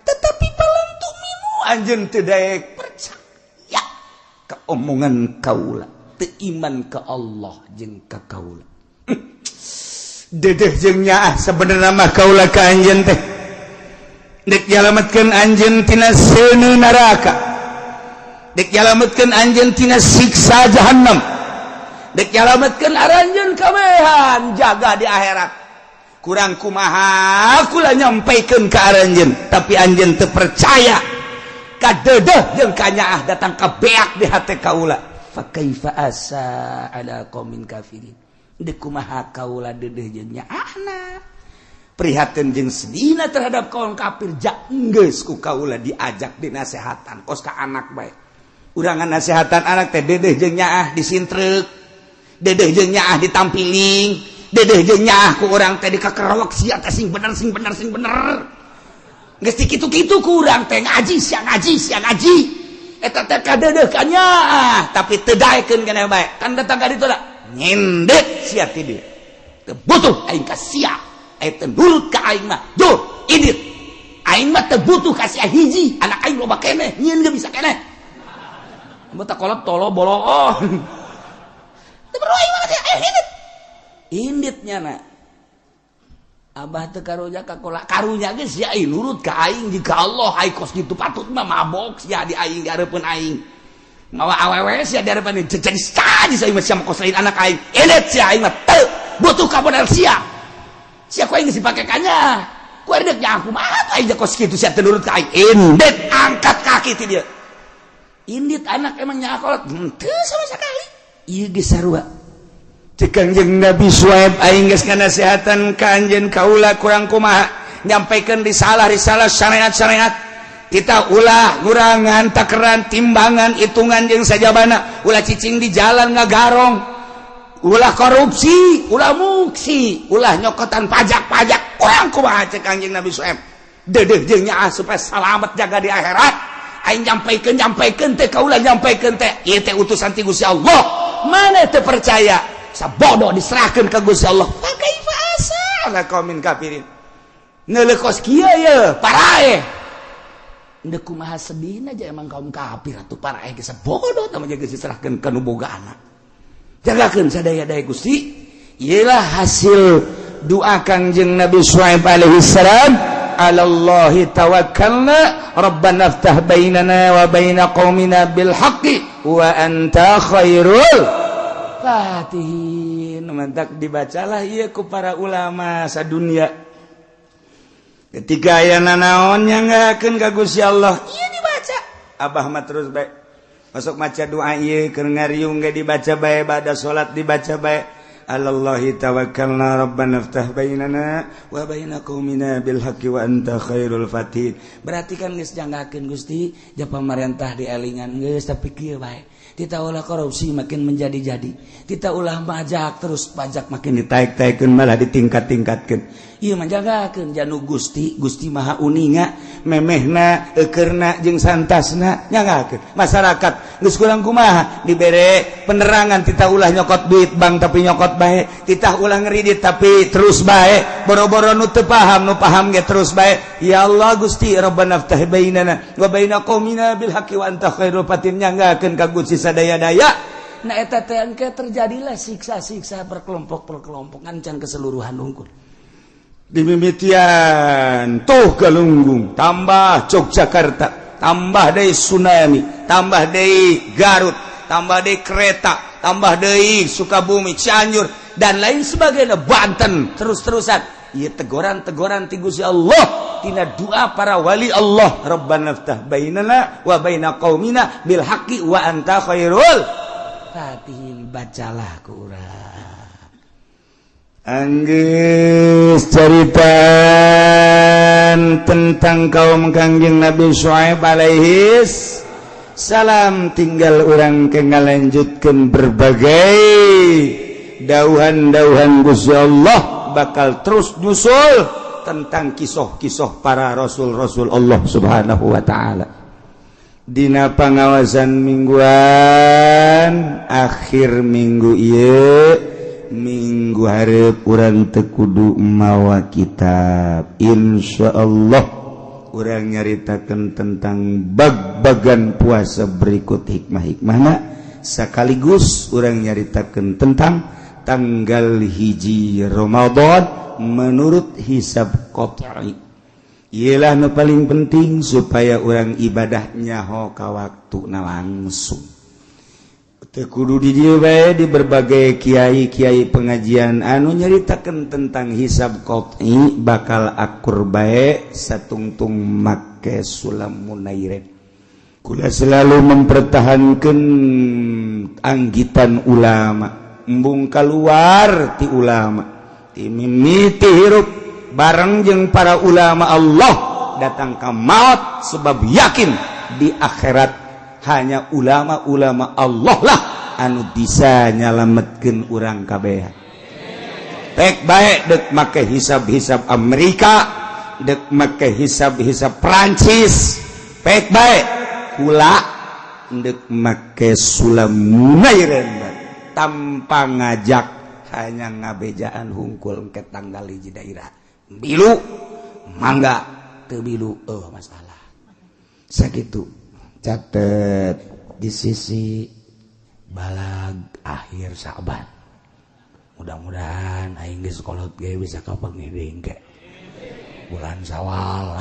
tetapi palan tuminu anjeun teu daek percaya ka omongan kaula. Teu iman ke Allah jeung ka kaula. Dedeh jeung nyaah sebenarnya mah kaula ka anjeun teh dek nyalametkeun anjeun tina seuneu neraka, dek nyalametkeun anjeun tina siksa jahannam, dek nyalametkeun aranjeun kabehan jaga di akhirat. Kurang kumaha kula nyampaikeun ka aranjeun, tapi anjeun teu percaya. Kadedeh jeung kanyaah datang ka beak di hate kaula. Fa kaifa asa ala qaumin kafirin? Dek kumaha kaula dedeh jeung nyaahna, prihatin jeung sedihna terhadap kaum kafir? Jak geus ku kaula diajak, dinasehatan kos ka anak bae. Urangan nasehatan anak teh dedeh jeung nyaah disintrek, dedeh jeung nyaah ditampiling, dedeh jeung nyaah ku urang teh dikakerowok, "Sia teh sing bener, sing bener, sing bener." Geus kitu-kitu ku urang teh, "Ngaji sia, ngaji sia, ngaji." Eta teh kadedeh kanyaah, tapi teu daekeun keneh bae. Kan datang ka ditu lah, "Nyendek sia ti dieu, teu butuh aing ka sia, aing teu nurut ka aing mah, duh indit. Aing mah teu butuh ka sia hiji, anak aing loba keneh, nyieun ge bisa keneh." Mun tak kolot tolo bolo. Teu perlu aing mah sia, aing indit. Indit nyana. Abah teu karunya ka kola, karunya ge sia nurut ka aing jika Allah aing kos kitu patut mah mabok sia di aing, di hareupeun aing. Mawa awewe sia di hareupeun, jadi saji sia mah, sia kos lain anak aing. Indit sia, aing mah teu butuh ka modal sia. Sia ku aing geus dipake kanya. Ku dek nya aku mah aing kos kitu sia teu nurut ka aing. Indit, angkat kaki ti dieu. Indit anak emang nya kolot henteu sama sekali. Ieu geus sarua. Cek Kangjeng Nabi Syuaib, aing geus nganasehatan ka anjeun kaula, kurang kumaha nyampaikeun risalah-risalah, syariat-syariat kita, ulah ngurangan takeran, timbangan, hitungan jeung sajabana, ulah cicing di jalan ngagarong, ulah korupsi, ulah muksi, ulah nyokotan pajak-pajak. Kurang kumaha cek Kangjeng Nabi Syuaib, dedeh jeung nyaah supaya salamet jaga di akhirat. Aing nyampaikeun, nyampaikeun teh kaula, nyampaikeun teh ieu teh utusan ti Gusti Allah, mana teu percaya? Sabodo diserahkeun ka Gusti Allah. Fa kaifa asa ala qaumin kafirin? Neuleuh kos kieu ye paraeh. Ndek kumaha sedihna aja emang kaum kafir atuh? Paraeh geus bodoh tah mah, geus diserahkeun ka nu boga anak. Jagakeun sadaya-daya Gusti. Iyalah hasil doa Kangjeng Nabi Syuaib alaihi salam. Alallahi tawakkalna, rabbana ftah bainana wa baina qaumina bil haqqi wa anta khairul fatihin. Mantak dibacalah ieu ku para ulama sadunia ketika aya nanaon nyanggakeun ka Gusti Allah, ieu dibaca. Abah mah terus bae masuk maca doa ieu, keur ngariung ge dibaca bae, bada salat dibaca bae. Alallahi tawakkalna, rabbana ftah bainana wa baina qaumina bil haqqi wa anta khairul fatihin. Berarti kan geus janggakeun Gusti ja pamarentah dielingan geus, tapi kieu bae. Kita ulah korupsi makin menjadi-jadi, kita ulah pajak terus, pajak makin ditaik-taikkeun, malah ditingkat-tingkatkeun. Ieu mah jagakeun janu Gusti. Gusti Maha uninga memehna, eukeurna jeung santasna. Nyanggakeun masyarakat geus kurang kumaha dibere penerangan, kita ulah nyokot duit bank tapi nyokot bae, kita ulah ngeridit tapi terus bae, boro-boro nu teu paham, nu paham ge terus bae. Ya Allah Gusti, rabbana ftah bainana wa baina qaumina bil haqqi wa anta khairul fatihin. Nyanggakeun ka Gusti sadaya-daya. Nah, eta teh engke terjadilah siksa-siksa berkelompok berkelompok, ngancang keseluruhan unggul dimimitian tuh Galunggung, tambah Yogyakarta, tambah deui tsunami, tambah deui Garut, tambah deui kereta, tambah deui Sukabumi, Cianjur, dan lain sebagainya, Banten, terus-terusan. Ieu teguran-teguran ti Gusti Allah tina doa para wali Allah. Rabbana ftah bainana wa baina qaumina bil haqqi wa anta khairul fatihin. Bacalah ku urang. Anggeus ceritaan tentang kaum Kangjeng Nabi Syuaib alaihi salam, tinggal urang ke ngalanjutkeun berbagai dauhan-dauhan Gusti Allah bakal terus nyusul tentang kisah-kisah para rasul-rasul Allah Subhanahu wa taala. Dina pangawasan mingguan akhir minggu ieu, minggu hareup urang teu kudu mawa kitab. Insya Allah urang nyaritakan tentang bag-bagan puasa berikut hikmah-hikmahna. Sekaligus urang nyaritakeun tentang tanggal 1 Ramadan menurut hisab qot'i. Ialah nu paling penting supaya urang ibadah nyaho ka waktuna langsung. Teu kudu di dieu bae, di berbagai kiai-kiai pengajian anu nyaritakeun tentang hisab qot'i bakal akur bae satungtung make sulam munairen. Kula selalu mempertahankan anggitan ulama, embung keluar ti ulama, ti mimiti hirup bareng jeung para ulama Allah datang ke maut, sebab yakin di akhirat hanya ulama-ulama Allah lah anu bisa nyalametkeun urang kabeh. Pek bae dek make hisab-hisab Amerika, dek make hisab-hisab Prancis, pek bae, kula dek make sulam munairen tanpa ngajak, hanya ngabejaan hungkul ke tanggal 1 daerah bilu mangga, teu bilu oh masalah. Sakitu, catet di sisi balag akhir Sa'ban. Mudah-mudahan aing geus kolot ge bisa kapanggih deui engke bulan Sawal.